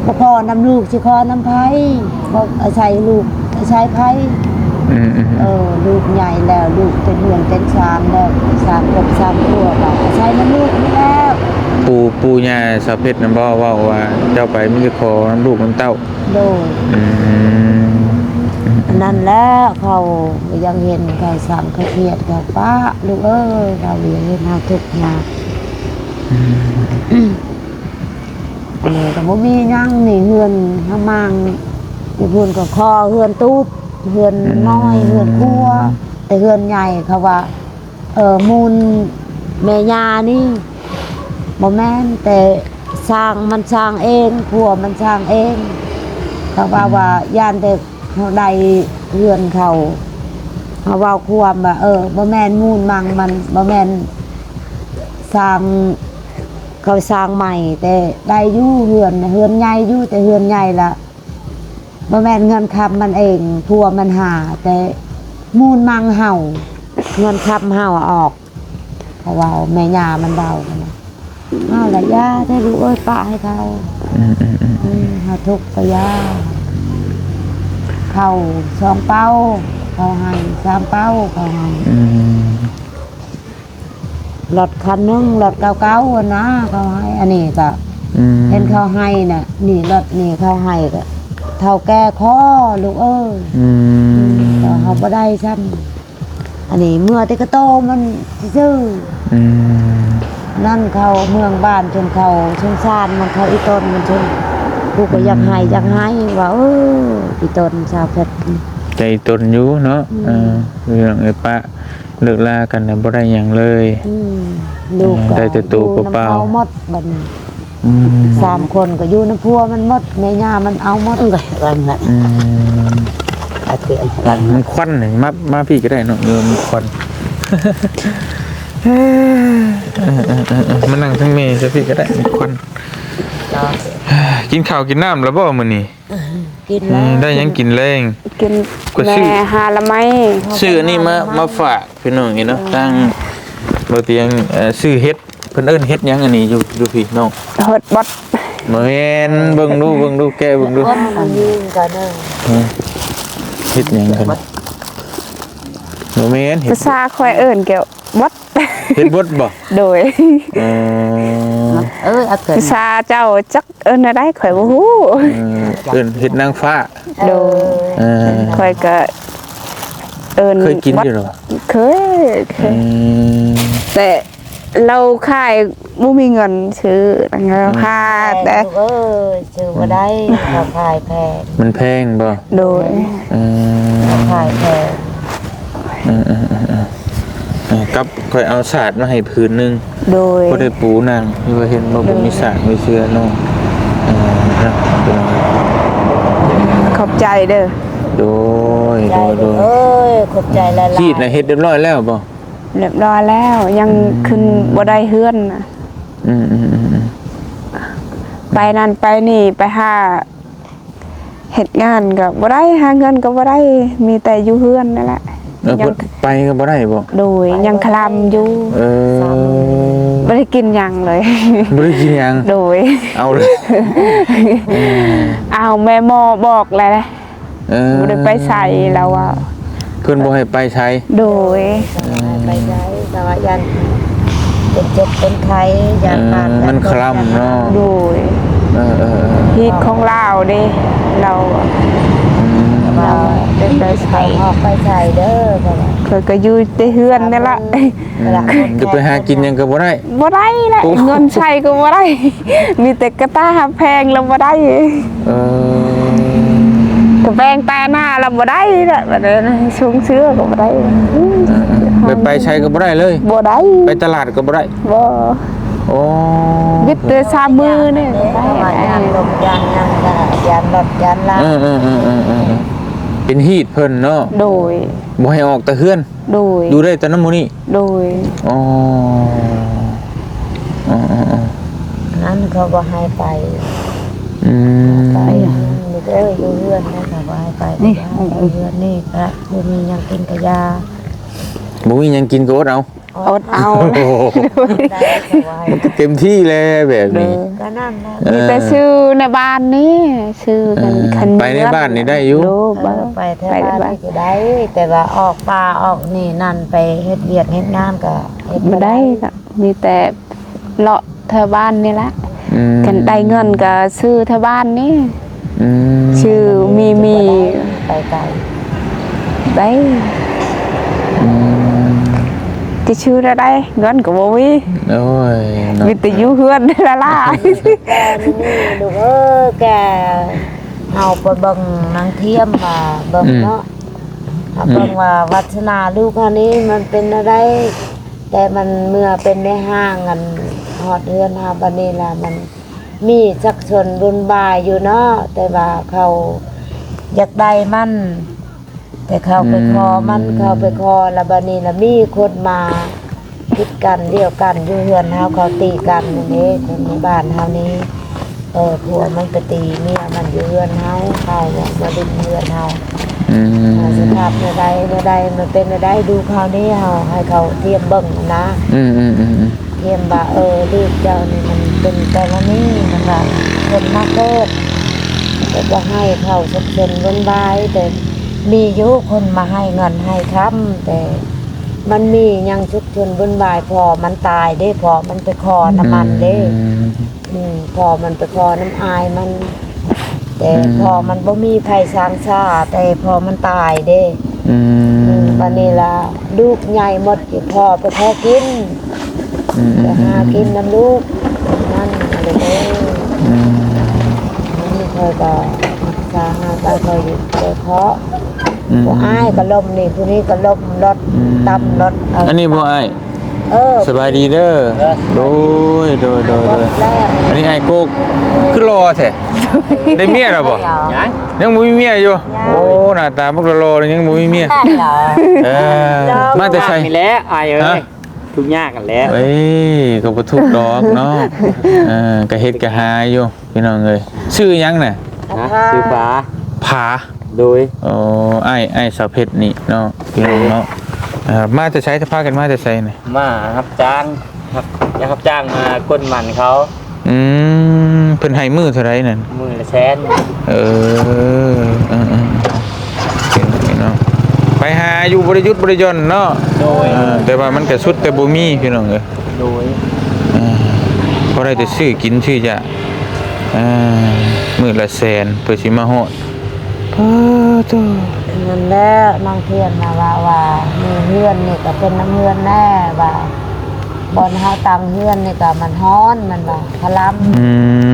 ບໍ່ຂໍນຳລູກຊິຂໍນຳໃຜ? ບໍ່ອາໄສລູກອາໄສໃຜ? ອືມ ອືມ ເອີ ລູກໃຫຍ່ແລ້ວ ລູກເປັນເຮືອນເປັນຊານແລ້ວ ສ້າງຄອບສ້າງຄົວກໍອາໄສນຳລູກນີ້ແລ້ວ. ປູ່ ປູ່ຍ່າສາວເພັດນະບໍ່ ເວົ້າວ່າເຈົ້າໄປມີແຕ່ຂໍນຳລູກນຳເຕົ້າ? ໂດຍ. ອືມ ອັນນັ້ນແຫຼະ ເຂົາບໍ່ຢາກເຫັນ ເຂົາສັງ ເຂົາຄຽດ ເຂົາປະ ລູກເອີຍ ເຂົາບໍ່ຢາກເຫັນເຮົາທຸກຍາກ. ອືມ ອັນນີ້ກໍບໍ່ມີຫຍັງ ນີ້ເຮືອນຫາມາງຢູ່ພຸ້ນ ກໍຂໍເຮືອນຕູບ ເຮືອນນ້ອຍ ອືມ ເຮືອນຄົວ ແຕ່ເຮືອນໃຫຍ່ ເຂົາວ່າ ເອີ ມູນແມ່ຍ່ານີ້ ບໍ່ແມ່ນ ແຕ່ສ້າງ ມັນສ້າງເອງ ຜົວມັນສ້າງເອງ. ເຂົາວ່າ ອືມ ວ່າຢ້ານແຕ່ເຮົາໄດ້ເຮືອນເຂົາ ເຮົາເວົ້າຄວາມວ່າ ເອີ ບໍ່ແມ່ນມູນມັງມັນ ບໍ່ແມ່ນສ້າງ ເຂົາສ້າງໃໝ່ ແຕ່ໄດ້ຢູ່ເຮືອນ ເຮືອນໃຫຍ່ຢູ່ ແຕ່ເຮືອນໃຫຍ່ລະ ບໍ່ແມ່ນເງິນຄຳມັນເອງ ຜົວມັນຫາ ແຕ່ມູນມັງເຮົາ ເງິນຄຳເຮົາອອກ. ເຂົາເວົ້າ ແມ່ຍ່າມັນເວົ້ານະ. ເຮົາລະຢ່າແທ້ລູກເອີຍ ປະໃຫ້ເຂົາ. ອືມ ອືມ ອືມ ເຮົາທຸກກໍຢ່າ. ເຂົ້າສອງເປົາ ເຂົ້າໄຮ່ສາມເປົາ ເຂົ້າໄຮ່ ອືມ ລົດຄັນໜຶ່ງ ລົດເກົ່າໆ ຫັ້ນນະ ເຂົາໃຫ້. ອັນນີ້ກະ ອືມ ເຫັນເຂົາໃຫ້ນະ ນີ້ລົດນີ້ເຂົາໃຫ້ກະ ເຖົ້າແກ່ຂໍ ລູກເອີຍ ອືມ ແຕ່ເຮົາບໍ່ໄດ້ຊ້ຳ. ອັນນີ້ເມືອແຕ່ກະໂຕມັນຊື່ ອືມ ນັ້ນເຂົາເມືອງບ້ານຈົນເຂົາສົງສານມັນ ເຂົາອີ່ຕົນມັນຊື່ ລູກກະຢາກໃຫ້ ອືມ ຢາກໃຫ້ວ່າ ເອີ ອີ່ຕົນສາວເພັດ ໃຈຕົນຢູ່ເນາະ ອືມ ເອີ ເລື່ອງເອື້ອຍປ້າ ເລີກລາກັນນະ ບໍ່ໄດ້ຫຍັງເລີຍ ອືມ ລູກ ເອີ ກໍໄດ້ແຕ່ໂຕເປົ່າໆ ຢູ່ນຳເຂົາໝົດບັດນີ້ ອືມ ສາມຄົນກໍຢູ່ນຳຜົວມັນໝົດ ແມ່ຍ່າມັນເອົາໝົດ ອືມ ມັນຄວັນນີ້ ມາ ມາພີ້ກໍໄດ້ເນາະ ເອີ ມັນຄວັນ ເອີ ມານັ່ງທາງແມ່ຊະພີ້ກໍໄດ້ ມັນຄວັນ. ກິນເຂົ້າກິນນ້ຳແລ້ວບໍ່ມື້ນີ້? ກິນແລ້ວ ອືມ ໄດ້ຫຍັງກິນແລງ? ກິນ ກໍຊື້ ແມ່ຫາລະໄມ້ ຊື້ອັນນີ້ມາ ມາຝາກພີ່ນ້ອງນີ້ເນາະ ທາງບໍ່ຕຽງ ເອີ ຊື້ເຫັດ ເພິ່ນເອີ້ນເຫັດຫຍັງອັນນີ້ ຢູ່ ຢູ່ພີ້ນ້ອງ? ເຫັດບົດ ບໍ່ແມ່ນ ເບິ່ງດູ ເບິ່ງດູ ແກະເບິ່ງດູ ເຫັດຫຍັງກັນ? ບໍ່ແມ່ນ ເຫັດ ພາສາຂ້ອຍເອີ້ນແກະບົດ ເຫັດບົດບໍ່? ໂດຍ ເອີ ເອີ ພາສາເຈົ້າຈັກ ເອີ້ນແນວໃດຂ້ອຍບໍ່ຮູ້ ເອີ ເອີ້ນເຫັດນາງຟ້າ ໂດຍ ເອີ ຂ້ອຍກະເອີ້ນ ເຄີຍກິນຢູ່ບໍ່? ເຄີຍ ເຄີຍ ອືມ ແຕ່ລາວຂາຍບໍ່ມີເງິນຊື້ ລາຄາ ອືມ ແຕ່ ແພງ ລູກເອີຍ ຊື້ບໍ່ໄດ້ ເຂົາຂາຍແພງ ມັນແພງບໍ່? ໂດຍ ເອີ ເຂົາຂາຍແພງ ເອີ ເອີ ເອີ ເອີ ເອີ ກັບຂ້ອຍເອົາສາດມາໃຫ້ຜືນໜຶ່ງ ໂດຍ ພໍໄດ້ປູໜັງ ຄືວ່າເຫັນບໍ່ ໂດຍ ບໍ່ມີສາກມີເສື້ອເນາະ ເອີ ເນາະ ຂອບໃຈເດີ ໂດຍ ໂດຍ ໂດຍ ເອີຍ ຂອບໃຈຫຼາຍໆ ຮີດນະ ເຮັດຮຽບຮ້ອຍແລ້ວບໍ່? ຮຽບຮ້ອຍແລ້ວ ຍັງ ອືມ ຂຶ້ນບໍ່ໄດ້ເຮືອນນະ ອືມໆໆໆ ໄປນັ້ນໄປນີ້ ໄປຫາ ເຮັດງານກໍບໍ່ໄດ້ ຫາເງິນກໍບໍ່ໄດ້ ມີແຕ່ຢູ່ເຮືອນນັ້ນແຫຼະ ເອີ ຍັງ ເພິ່ນໄປກໍບໍ່ໄດ້ບໍ່? ໂດຍ ຍັງຄະລຳຢູ່ ເອີ ບໍ່ໄດ້ກິນຫຍັງເລີຍ ບໍ່ໄດ້ກິນຫຍັງ ໂດຍ ເອົາເລີຍ ເອີ ເອົາ ແມ່ໝໍບອກແລ້ວ ເອີ ບໍ່ໄດ້ໄປໃສ ລາວວ່າ ເພິ່ນບໍ່ໃຫ້ໄປໃສ ໂດຍ ເອີ ບໍ່ໃຫ້ໄປໃສ ແຕ່ວ່າຢ້ານ ເປັນເຈັບເປັນໄຂ້ ຢ້ານ ເອີ ບາດ ມັນຄະລຳເນາະ ໂດຍ ເອີ ເອີ ເອີ ຮີດຂອງລາວເດ້ ລາວ ອືມ ລາວເປັນໄປໃສ ອອກໄປໃສເດີ ເພິ່ນກໍຢູ່ແຕ່ເຮືອນນັ້ນລະ ອືມ ຈະໄປຫາກິນຫຍັງກໍບໍ່ໄດ້ ບໍ່ໄດ້ແຫຼະ ໂອ້ ເງິນໃຊ້ກໍບໍ່ໄດ້ ມີແຕ່ກະຕາຫາແພງລະບໍ່ໄດ້ ເອີ ກະແພງແຕ່ໜ້າລະບໍ່ໄດ້ແຫຼະ ບາດນີ້ສົ່ງເສື້ອກໍບໍ່ໄດ້ ເອີ ໄປ ໄປໃສກໍບໍ່ໄດ້ເລີຍ ບໍ່ໄດ້ ໄປຕະຫຼາດກໍບໍ່ໄດ້ ບໍ່ ໂອ້ ວິດແຕ່ສາມມື້ນີ້ ເພາະວ່າຢ້ານລົມ ຢ້ານຫຍັງ ກະຢ້ານລົດ ຢ້ານລາ ເອີ ເປັນຮີດເພິ່ນເນາະ ໂດຍ ບໍ່ໃຫ້ອອກແຕ່ເຮືອນ ໂດຍ ຢູ່ໄດ້ແຕ່ນຳໝູ່ນີ້ ໂດຍ ອໍ ອໍໆໆ ນັ້ນເຂົາບໍ່ໃຫ້ໄປ ອືມ ໄປ ອືມ ລູກເອີຍ ຢູ່ເຮືອນນະ ເຂົາບໍ່ໃຫ້ໄປ ນີ້ ຢູ່ເຮືອນນີ້ ກະບໍ່ມີຫຍັງກິນກະຢ່າ ບໍ່ມີຫຍັງກິນກໍອົດເອົາ ອົດເອົາ ໂອ້ໂຫ ໄດ້ສະບາຍ ມັນກໍເຕັມທີ່ແລ້ວແບບນີ້ ໂດຍ ກໍນັ້ນແຫຼະ ເອີ ມີແຕ່ຊື້ໃນບ້ານນີ້ ຊື້ກັນ ເອີ ຄັນ ໄປໃນບ້ານນີ້ໄດ້ຢູ່ ໂດຍ ເອີ ໄປແຖວບ້ານນີ້ກໍໄດ້ ແຕ່ວ່າອອກປ່າອອກນີ້ນັ້ນ ໄປເຮັດວຽກເຮັດງານກໍເຮັດບໍ່ໄດ້ ບໍ່ໄດ້ ກໍມີແຕ່ເລາະແຖວບ້ານນີ້ລະ ອືມ ຄັນໄດ້ເງິນກໍຊື້ແຖວບ້ານນີ້ ອືມ ຊື້ມີ ມີ ໄປໄກ ໄດ້ ອືມ ຈະຊື້ແນວໃດ ເງິນກໍບໍ່ມີ ໂອ້ຍເນາະ ມີແຕ່ຢູ່ເຮືອນລະລະ ແຕ່ນີ້ລູກເອີຍ ແກເຮົາໄປເບິ່ງນາງທຽມວ່າເບິ່ງ ອືມ ເນາະ ເຮົາເບິ່ງ ອືມ ວ່າວາດສະໜາລູກເຮົານີ້ມັນເປັນແນວໃດ ແຕ່ມັນເມື່ອເປັນແມ່ຮ້າງ ອັນ ຮອດເຮືອນເຮົາບາດນີ້ລະ ມັນມີຊັກຊົນວຸ່ນວາຍຢູ່ເນາະ ແຕ່ວ່າເຂົາຢາກໄດ້ມັນ ແຕ່ເຂົາໄປຂໍມັນ ອືມ ເຂົາໄປຂໍ ລະບາດນີ້ລະມີຄົນມາຜິດກັນ ດຽວກັນຢູ່ເຮືອນເຮົາ ເຂົາຕີກັນນັ້ນເດ້ ຄົນໃນບ້ານເຮົານີ້. ເອີ ຜົວມັນໄປຕີເມຍມັນຢູ່ເຮືອນເຮົາ ເຂົາມາຫຼິ້ນເຮືອນເຮົາ ອືມ ເຮົາຊິຖາມແນວໃດ ແນວໃດ ມັນເປັນແນວໃດ ລູກເຮົານີ້ ເຮົາໃຫ້ເຂົາທຽມເບິ່ງນະ ອືມໆໆໆ ທຽມວ່າ ເອີ ລູກເຈົ້ານີ້ມັນເປັນແຕ່ວ່ານີ້ ມັນວ່າຄົນມາເກີດ ກໍບໍ່ໃຫ້ເຂົາສຸກຊົນວຸ່ນວາຍ ແຕ່ມີຢູ່ຄົນມາໃຫ້ເງິນໃຫ້ຄຳ ແຕ່ມັນມີຫຍັງສຸກຊົນວຸ່ນວາຍ ພໍ່ມັນຕາຍເດ້ ພໍ່ມັນໄປຂໍນຳມັນເດ້. ອືມ ອືມ ພໍ່ມັນໄປຂໍນຳອ້າຍມັນ ແຕ່ ອືມ ພໍ່ມັນບໍ່ມີໃຜສ້າງສາ ແຕ່ພໍ່ມັນຕາຍເດ້. ອືມ ອືມ ບັດນີ້ລະ ລູກໃຫຍ່ໝົດ ພໍ່ໄປຂໍກິນ ອືມ ໄປຫາ ອືມ ກິນນຳລູກນັ້ນ ອືມ ອືມ ອັນນີ້ຂ້ອຍກໍຮັກສາຫາໄປ ຂ້ອຍໄປເຄາະ ອືມ ຜູ້ອ້າຍກໍລົ້ມນີ້ ຜູ້ນີ້ກໍລົ້ມລົດ ອືມ ຕຳລົດເອົາ ອັນນີ້ບໍ່ອ້າຍ? ເອີ ສະບາຍດີເດີ. ໂດຍ ໂດຍ ໂດຍ ໂດຍ ອັນນີ້ອ້າຍກົກ ຄືຫຼໍ່ແທ້ ໄດ້ເມຍແລ້ວບໍ່? ຍັງ ຍັງບໍ່ມີເມຍຢູ່. ໂອ້ ໜ້າຕາບັກຫຼໍ່ໆ ຍັງບໍ່ມີເມຍ. ເອີ ມາແຕ່ໃສ? ນີ້ແຫຼະອ້າຍເອີຍ ທຸກຍາກຫັ້ນແຫຼະ. ເອີຍ ກໍບໍ່ທຸກດອກເນາະ ເອີ ກໍເຮັດກໍຫາຢູ່ພີ່ນ້ອງເອີຍ. ຊື່ຫຍັງນະ? ຮະ? ຊື່ຜາ. ຜາ. ໂດຍ. ໂອ້ ອ້າຍ ອ້າຍສາວເພັດນີ້ເນາະ ພີ່ນ້ອງເນາະ. ເອີ ມາແຕ່ໃສ? ພາກັນມາແຕ່ໃສນີ້? ມາຮັບຈ້າງ ຮັບ ຮັບຈ້າງມາກົນມັນເຂົາ. ອືມ ເພິ່ນໃຫ້ມື້ເທົ່າໃດນັ້ນ? ມື້ລະແສນ. ເອີ ເອີໆ ເປັນເນາະ ໄປຫາຢູ່ບໍ່ໄດ້ຢຸດບໍ່ໄດ້ຢ່ອນເນາະ. ໂດຍ. ເອີ ແຕ່ວ່າມັນກະສຸດແຕ່ບໍ່ມີ ພີ່ນ້ອງເອີຍ. ໂດຍ. ເອີ ພໍໄດ້ແຕ່ຊື້ກິນຊື້ຢາ ເອີ ມື້ລະແສນເພື່ອຊິມາຮອດ. ປາໂທ້ ນັ້ນແຫຼະ ນາງທຽນນະວ່າ ວ່າ ນີ້ເຮືອນນີ້ກໍເປັນນຳເຮືອນແດ່ ວ່າ ບ່ອນເຮົາຕັ້ງເຮືອນນີ້ກໍມັນຮ້ອນ ມັນວ່າ ຄະລຳ. ອື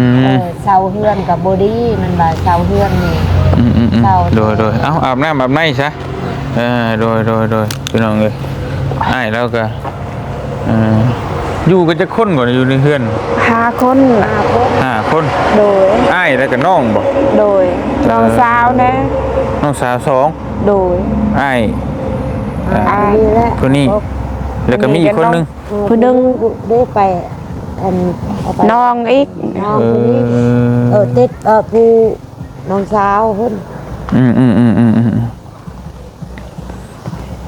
ມ ເອີ ເຊົາເຮືອນກໍບໍ່ດີ ມັນວ່າ ເຊົາເຮືອນນີ້. ອືມໆໆ ເຊົາ ໂດຍໆ ເອົາ ອາບນ້ຳອາບໃນຊະ. ເອີ ໂດຍໆໆ ພີ່ນ້ອງເອີຍ ອ້າຍລາວກໍ ເອີ ຢູ່ກັນຈັກຄົນກ່ອນ ຢູ່ໃນເຮືອນ? ຫ້າຄົນ. ຫ້າຄົນ. ຫ້າຄົນ. ໂດຍ. ອ້າຍແລ້ວກໍນ້ອງບໍ່? ໂດຍ. ເອີ ນ້ອງສາວແດ່. ນ້ອງສາວສອງ. ໂດຍ. ອ້າຍ ເອີ ອ້າຍ ຜູ້ນີ້ ແລ້ວກໍມີອີກຄົນໜຶ່ງ. ຜູ້ໜຶ່ງ ໄດ້ໄປ ອັນ ເອົາໄປ ນ້ອງອີກ ນ້ອງ ເອີ ຜູ້ນີ້ ເອີ ຕິດ ເອີ ຜູ້ ນ້ອງສາວພຸ້ນ. ອືມໆໆໆໆ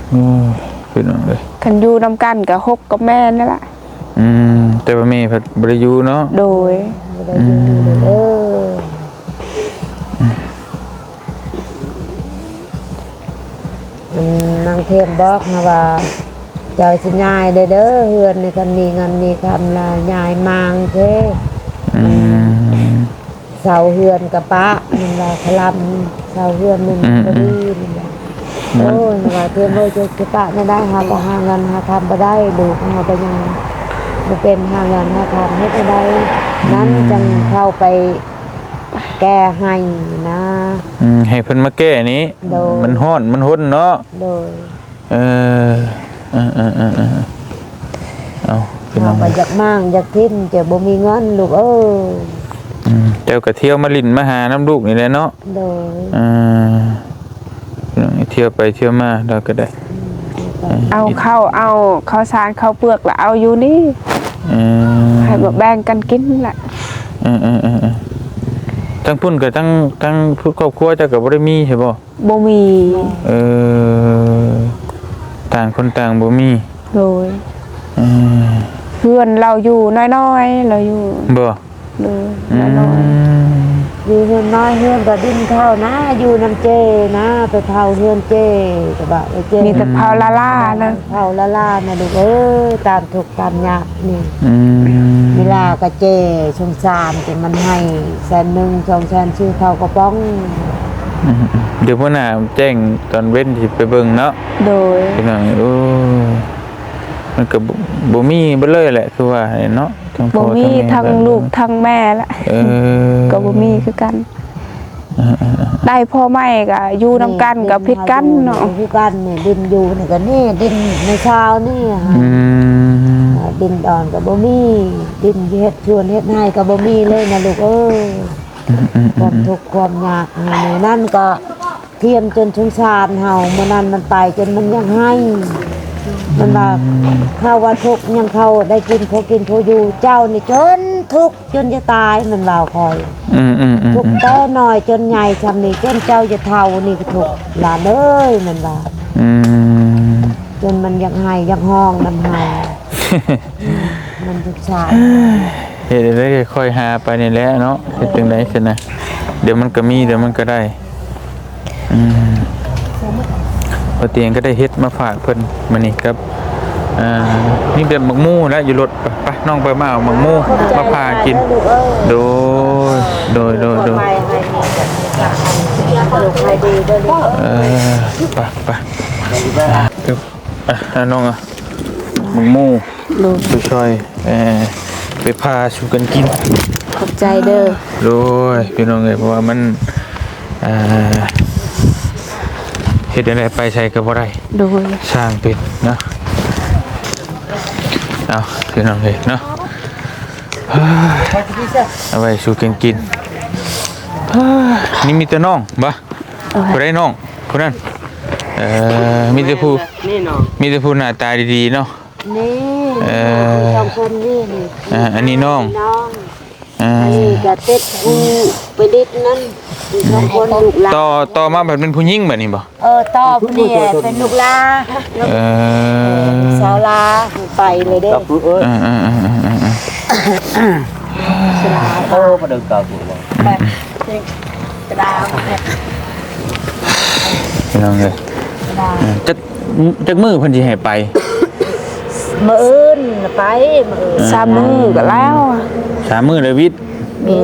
ໂອ້ຍ ພີ່ນ້ອງເອີຍ ຄັນຢູ່ນຳກັນກໍຫົກກັບແມ່ນັ້ນລະ. ອືມ ແຕ່ວ່າແມ່ພັດບໍ່ໄດ້ຢູ່ເນາະ. ໂດຍ. ບໍ່ໄດ້ຢູ່ ອືມ ເດີ. ອັນນາງເທມບອກນະວ່າ ເຈົ້າຊິຍ້າຍໄດ້ເດີ ເຮືອນນີ້ ຄັນມີເງິນມີຄຳລະຍ້າຍມາງເທ. ອືມ ເຊົ່າເຮືອນກະປະ ມັນວ່າ ຄະລຳເຊົ່າເຮືອນມັນ ອືມ ບໍ່ດີ ອືມ ມັນວ່າ. ອືມ ໂອ້ຍ ວ່າເທມເອີຍ ຈະ ຈະປະແນວໃດ ເຮົາກໍຫາເງິນຫາຄຳບໍ່ໄດ້ ລູກເຮົາກໍຍັງບໍ່ເປັນ ຫາເງິນຫາຄຳເຮັດແນວໃດ ອືມ ນັ້ນຈັ່ງເຂົ້າໄປແກ້ໃຫ້ນະ. ອືມ ໃຫ້ເພິ່ນມາແກ້ນີ້. ໂດຍ. ມັນຮ້ອນມັນຮົນເນາະ. ໂດຍ. ເອີ ເອີໆໆໆ ເອົາ ພີ່ນ້ອງ ເຮົາກໍຢາກມ້າງຢາກຖິ້ມ ແຕ່ບໍ່ມີເງິນລູກເອີຍ. ອືມ ເຈົ້າກໍທ່ຽວມາຫຼິ້ນມາຫານຳລູກນີ້ແຫຼະເນາະ. ໂດຍ. ເອີ ພີ່ນ້ອງ ທ່ຽວໄປທ່ຽວມາລາວກໍໄດ້. ອືມ ເອົາເຂົ້າ ເອົາເຂົ້າສານເຂົ້າເປືອກລະເອົາຢູ່ນີ້. ເອີ ໃຫ້ມາແບ່ງກັນກິນລະ. ເອີໆໆໆ ທາງພຸ້ນກໍທັງ ທັງຄອບຄົວເຈົ້າກໍບໍ່ໄດ້ມີໃຊ່ບໍ່? ບໍ່ມີ. ເອີ ຕ່າງຄົນຕ່າງບໍ່ມີ. ໂດຍ. ເອີ ເຮືອນລາວຢູ່ນ້ອຍໆ ລາວຢູ່. ບໍ່? ໂດຍ. ອືມ ນ້ອຍໆ ຢູ່ເຮືອນນ້ອຍ ເຮືອນກໍດິນເຖົ້ານະ ຢູ່ນຳເຈ້ນະ ໄປເຝົ້າເຮືອນເຈ້ ກໍວ່າ ເອີ ເຈ້ ມີແຕ່ເຝົ້າລ້າໆນະ ເຝົ້າລ້າໆນະລູກເອີຍ ຕາມທຸກ ຄວາມຍາກນີ້. ອືມ ເວລາກະເຈ້ສົງສານ ແຕ່ມັນໃຫ້ແສນໜຶ່ງ ສອງແສນ ຊື້ເຂົ້າກະປ໋ອງ. ອືມ ດຽວມື້ໜ້າແຈ້ງຕອນເວັນຊິໄປເບິ່ງເນາະ. ໂດຍ. ພີ່ນ້ອງ ໂອ້ ມັນກະບໍ່ ບໍ່ມີເບິດເລີຍແຫຼະ ຄືວ່າເນາະ ທັງພໍ່ທັງແມ່ ທັງລູກທັງແມ່ລະ. ເອີ ກະບໍ່ມີຄືກັນ. ເອີໆໆ ໄດ້ພໍ່ໃໝ່ກະຢູ່ນຳກັນ ແມ່ ກະຜິດກັນເນາະ ຢູ່ຄືກັນ. ນີ້ດິນຢູ່ນີ້ກະນີ້ ດິນໃນຊາວນີ້. ອືມ ເອີ ດິນດອນກະບໍ່ມີ ດິນເຮັດສວນເຮັດໄຮ່ກະບໍ່ມີເລີຍນະລູກເອີຍ. ອືມໆໆ ຄວາມທຸກຄວາມຍາກໃນນັ້ນກະ ທຽມຈົນສົງສານເຮົາ ມື້ນັ້ນມັນໄປຈົນມັນຢາກໄຫ້ ມັນວ່າ ອືມ ເຮົາວ່າທຸກຍັງເຂົາໄດ້ກິນ ພໍກິນພໍຢູ່ ເຈົ້ານີ້ຈົນທຸກ ຈົນຈະຕາຍ ມັນວ່າຂ້ອຍ. ອືມໆໆໆ ທຸກແຕ່ນ້ອຍຈົນໃຫຍ່ຊ່ຳນີ້ ຈົນເຈົ້າຈະເຖົ້ານີ້ກໍທຸກ ຫຼານເອີຍ ມັນວ່າ. ອືມ ຈົນມັນຢາກໄຫ້ຢາກຮ້ອງນຳເຮົາ ມັນສົງສານ. ເຮັດໄດ້ຄ່ອຍຫາໄປນີ້ແຫຼະເນາະ ເຮັດຈັ່ງໃດຊັ້ນນະ. ດຽວມັນກໍມີ ດຽວມັນກໍໄດ້. ອືມ ບໍ່ຕຽງກໍໄດ້ເຫັດມາຝາກເພິ່ນມື້ນີ້ກັບ ອ່າ ມີແບບໝາກໝູແຫຼະຢູ່ລົດ. ໄປ ໄປ ນ້ອງໄປມາເອົາໝາກໝູມາຜ່າກິນ. ໂດຍ ໂດຍ ໂດຍ ໂດຍ ເອີ ໄປ ໄປ ອ່ະ ອ່ະ ນ້ອງ ອ່ະ ໝາກໝູ ໂດຍ ໄປຊ່ອຍ ເອີ ໄປຜ່າສູ່ກັນກິນ. ຂອບໃຈເດີ. ໂດຍ ພີ່ນ້ອງເອີຍ ເພາະວ່າມັນ ອ່າ ເຮັດຈັ່ງໃດໄປໃສກໍບໍ່ໄດ້. ໂດຍ ຊ່າງເປັນເນາະ. ເອົາ ພີ່ນ້ອງເອີຍເນາະ ເອົາໄວ້ສູ່ກັນກິນ. ນີ້ມີແຕ່ນ້ອງບໍ່? ໂດຍ ຜູ້ໃດນ້ອງຜູ້ນັ້ນ? ເອີ ມີແຕ່ຜູ້ ນີ້ນ້ອງ ມີແຕ່ຜູ້ໜ້າຕາດີໆເນາະ. ນີ້ ເອີ ສອງຄົນນີ້ ນີ້ ອ່າ ອັນນີ້ນ້ອງ ນ້ອງ ອ່າ ອັນນີ້ກໍຕິດຜູ້ໄປລິດນັ້ນ ມີສອງຄົນ ລູກຫຼານ. ຕໍ່ ຕໍ່ມາບັດເປັນຜູ້ຍິງບັດນີ້ບໍ່? ເອີ ຕໍ່ຜູ້ນີ້ເປັນລູກຫຼານ. ເອີ ສາວລາວໄປເລີຍເດ້. ເອີ ເອີ ເອີ ເອີ ເອີ ເອີ ສາວລາວ ໂອ້ ປະເດີກາ ໄປ ກະດາ ພີ່ນ້ອງເອີຍ ຈັກ ຈັກມື້ເພິ່ນຊິໃຫ້ໄປ? ມື້ອື່ນໄປ ມື້ອື່ນ ສາມມື້ກໍແລ້ວ ສາມມື້ແລ້ວວິດ. ເອີ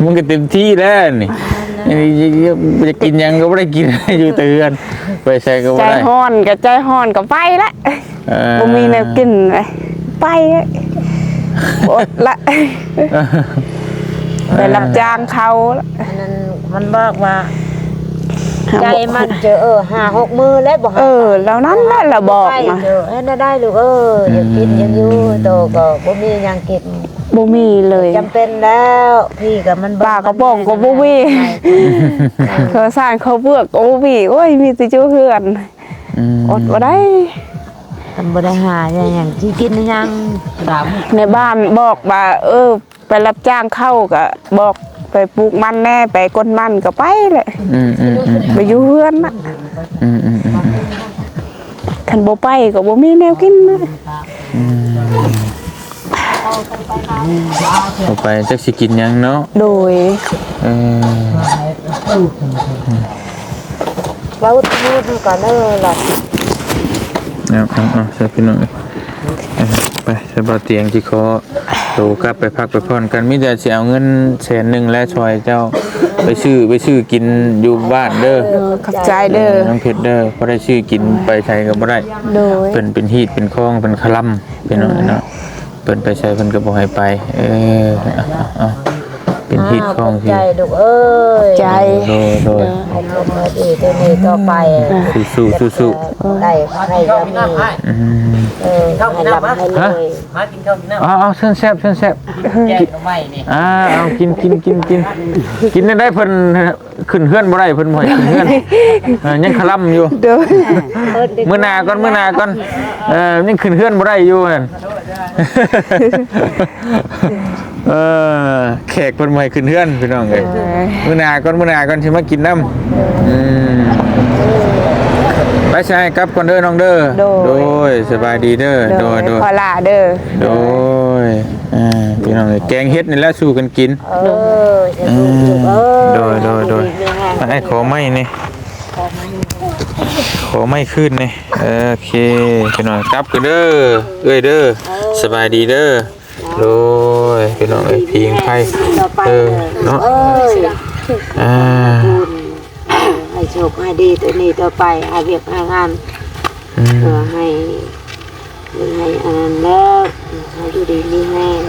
ມັນກໍເຕັມທີ່ແລ້ວນີ້ ຢາກກິນຫຍັງກໍບໍ່ໄດ້ກິນ ຢູ່ແຕ່ເຮືອນ ໄປໃສກໍບໍ່ໄດ້. ໃຈຮ້ອນກໍໃຈຮ້ອນກໍໄປແຫຼະ. ເອີ ບໍ່ມີແນວກິນເລີຍ ໄປ ອົດລະ ໄປຮັບຈ້າງເຂົາລະ. ອັນນັ້ນມັນບອກວ່າ ໃຈມັນຈະ ເອີ ຫ້າຫົກມື້ແລ້ວບໍ່ໃຫ້ ເອີ ແລ້ວນັ້ນແຫຼະລະບອກນະ. ເຮັດແນວໃດລູກເອີຍ ຢາກກິນຢາກຢູ່ ໂຕກໍບໍ່ມີຫຍັງກິນ ບໍ່ມີເລີຍ ຈຳເປັນແລ້ວ. ພີ້ກໍມັນ ປາກະປ໋ອງກໍບໍ່ມີ ເຂົ້າສານເຂົ້າເປືອກກໍບໍ່ມີ ໂອ້ຍ ມີແຕ່ຢູ່ເຮືອນ. ອືມ ອົດບໍ່ໄດ້ ຄັນບໍ່ໄດ້ຫາຫຍັງ ຊິກິນຫຍັງ? ໃນບ້ານບອກວ່າ ເອີ ໄປຮັບຈ້າງເຂົາ ກໍບອກໄປປູກມັນແດ່ ໄປກົນມັນ ກໍໄປແຫຼະ. ອືມໆໆ ໄປຢູ່ເຮືອນນະ. ອືມໆໆ ຄັນບໍ່ໄປກໍບໍ່ມີແນວກິນນະ. ອືມ ບໍ່ໄປຈັກຊິກິນຫຍັງເນາະ. ໂດຍ ເອີ ເວົ້າທຸກມື້ກັນເດີລະ. ເອົາ ເອົາ ເອົາ ໃສ່ພີ່ນ້ອງ ເອີ ໄປ ສະບາດຕຽງຊິຂໍໂຕກັບໄປພັກໄປຜ່ອນກັນ. ມີແຕ່ຊິເອົາເງິນແສນໜຶ່ງແລະຊ່ອຍເຈົ້າໄປຊື້ ໄປຊື້ກິນຢູ່ບ້ານເດີ. ເອີ ຂອບໃຈເດີ ເອີ ນ້ອງເພັດເດີ ພໍໄດ້ຊື້ກິນ ໄປໃສກໍບໍ່ໄດ້. ໂດຍ ເພິ່ນເປັນຮີດເປັນຄອງເປັນຄະລຳ ພີ່ນ້ອງເນາະ. ເພິ່ນໄປໃສເພິ່ນກໍບໍ່ໃຫ້ໄປ. ເອີ ເອົາ ເອົາ ເປັນຮີດຄອງ ຂອບໃຈລູກເອີຍ. ໃຈ ໂດຍ ໂດຍ ໃຫ້ໂຊກໃຫ້ດີຕໍ່ນີ້ຕໍ່ໄປ. ສູ້ໆ ສູ້ໆ ໄດ້ໃຫ້ຢາກມີ ອືມ ເອີ ໃຫ້ລ່ຳໃຫ້ລວຍ. ມາກິນເຂົ້າກິນນ້ຳ. ເອົາ ເອົາ ເຊີນແຊບ ເຊີນແຊບ. ແກງໜໍ່ໄມ້ນີ້ ອ່າ ເອົາ ກິນ ກິນ ກິນ ກິນ ກິນແນວໃດເພິ່ນ ຂຶ້ນເຮືອນບໍ່ໄດ້ ເພິ່ນບໍ່ໃຫ້ຂຶ້ນເຮືອນ. ເອີ ຍັງຄະລຳຢູ່. ໂດຍ ມື້ໜ້າກ່ອນ ມື້ໜ້າກ່ອນ. ເອີ ຍັງຂຶ້ນເຮືອນບໍ່ໄດ້ຢູ່ຫັ້ນ. ເອີ ແຂກເພິ່ນບໍ່ໃຫ້ຂຶ້ນເຮືອນ ພີ່ນ້ອງເອີຍ. ໂດຍ ມື້ໜ້າກ່ອນ ມື້ໜ້າກ່ອນ ຊິມາກິນນຳ. ອືມ ໄປຊະ ໃຫ້ກັບກ່ອນເດີນ້ອງເດີ. ໂດຍ ໂດຍ ສະບາຍດີເດີ. ໂດຍ ໂດຍ ໂດຍ ຂໍລາເດີ. ໂດຍ ອ່າ ພີ່ນ້ອງເອີຍ ແກງເຫັດນີ້ແຫຼະສູ່ກັນກິນ. ເອີ ເອີ ໂດຍ ໂດຍ ໂດຍ ໃຫ້ຂໍໄມ້ນີ້ ຂໍໄມ້ຄືນນີ້. ເອີ ໂອເຄ ພີ່ນ້ອງ ກັບກັນເດີ ເອື້ອຍເດີ. ເອີ ສະບາຍດີເດີ. ໂດຍ ພີ່ນ້ອງເອີຍ ພິງໄພ ຕໍ່ໄປ ເອີ ເນາະ ເອີຍ ອ່າ ໃຫ້ໂຊກໃຫ້ດີຕໍ່ນີ້ຕໍ່ໄປ ຫາວຽກຫາງານ ອືມ ເພື່ອໃຫ້ ໃຫ້ອັນນັ້ນແລ້ວ ໃຫ້ຢູ່ດີມີແຮງ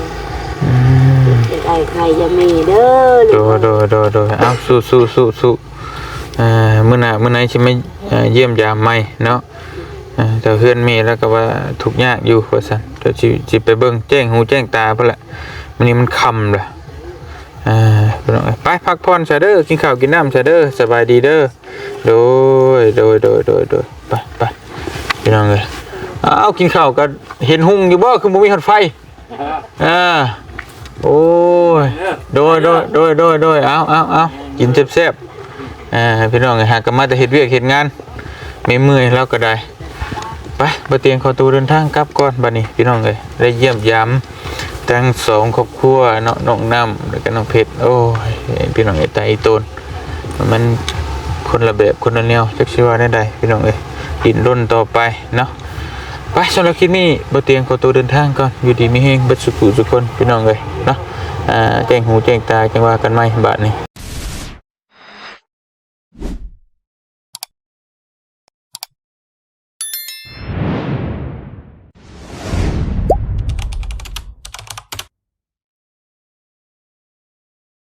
ອືມ ຢ່າໄດ້ໄຂ້ຢ່າມີເດີ. ໂດຍ ໂດຍ ໂດຍ ໂດຍ ເອົາ ສູ້ໆ ສູ້ໆ ອ່າ ມື້ໜ້າ ມື້ໃນຊິມາ ເອີ ຢ້ຽມຢາມໃໝ່ເນາະ. ເອີ ແຕ່ເຮືອນແມ່ລາວກໍວ່າທຸກຍາກຢູ່ວ່າຊັ້ນ ດຽວຊິ ຊິໄປເບິ່ງແຈ້ງຫູແຈ້ງຕາພຸ້ນແຫຼະ. ມື້ນີ້ມັນຄ່ຳລະ. ອ່າ ພີ່ນ້ອງເອີຍ ໄປພັກຜ່ອນຊະເດີ ກິນເຂົ້າກິນນ້ຳຊະເດີ. ສະບາຍດີເດີ. ໂດຍ ໂດຍ ໂດຍ ໂດຍ ໂດຍ ໄປ ໄປ ພີ່ນ້ອງເອີຍ. ເອົາ ກິນເຂົ້າກໍເຫັນຮຸ່ງຢູ່ບໍ່ ຄືບໍ່ມີຮອດໄຟ? ອ່າ ໂອ້ຍ ໂດຍ ໂດຍ ໂດຍ ໂດຍ ໂດຍ ເອົາ ເອົາ ເອົາ ກິນແຊບໆ. ອ່າ ພີ່ນ້ອງເອີຍ ຫາກໍມາແຕ່ເຮັດວຽກເຮັດງານ ເມື່ອຍໆ ລາວກໍໄດ້. ໄປ ບໍ່ຕຽງ ຂໍໂຕເດີນທາງກັບກ່ອນບັດນີ້ ພີ່ນ້ອງເອີຍ ໄດ້ຢ້ຽມຢາມ ທັງສອງຄອບຄົວເນາະ ນ້ອງນ້ຳ ແລ້ວກໍນ້ອງເພັດ ໂອ້ຍ ພີ່ນ້ອງເອີຍ ຕາຍອີ່ຕົນ ມັນຄົນລະແບບຄົນລະແນວ ຈັກຊິວ່າແນວໃດ ພີ່ນ້ອງເອີຍ ດີ້ນລົນຕໍ່ໄປເນາະ. ໄປ ສຳລັບຄລິບນີ້ ບ່າວຕຽງຂໍຕົວເດີນທາງກ່ອນ ຢູ່ດີມີແຮງເບິດສູ່ຜູ້ສູ່ຄົນ ພີ່ນ້ອງເອີຍເນາະ. ອ່າ ແຈ້ງຫູແຈ້ງຕາ ຈັ່ງວ່າກັນໃໝ່ບາດນີ້.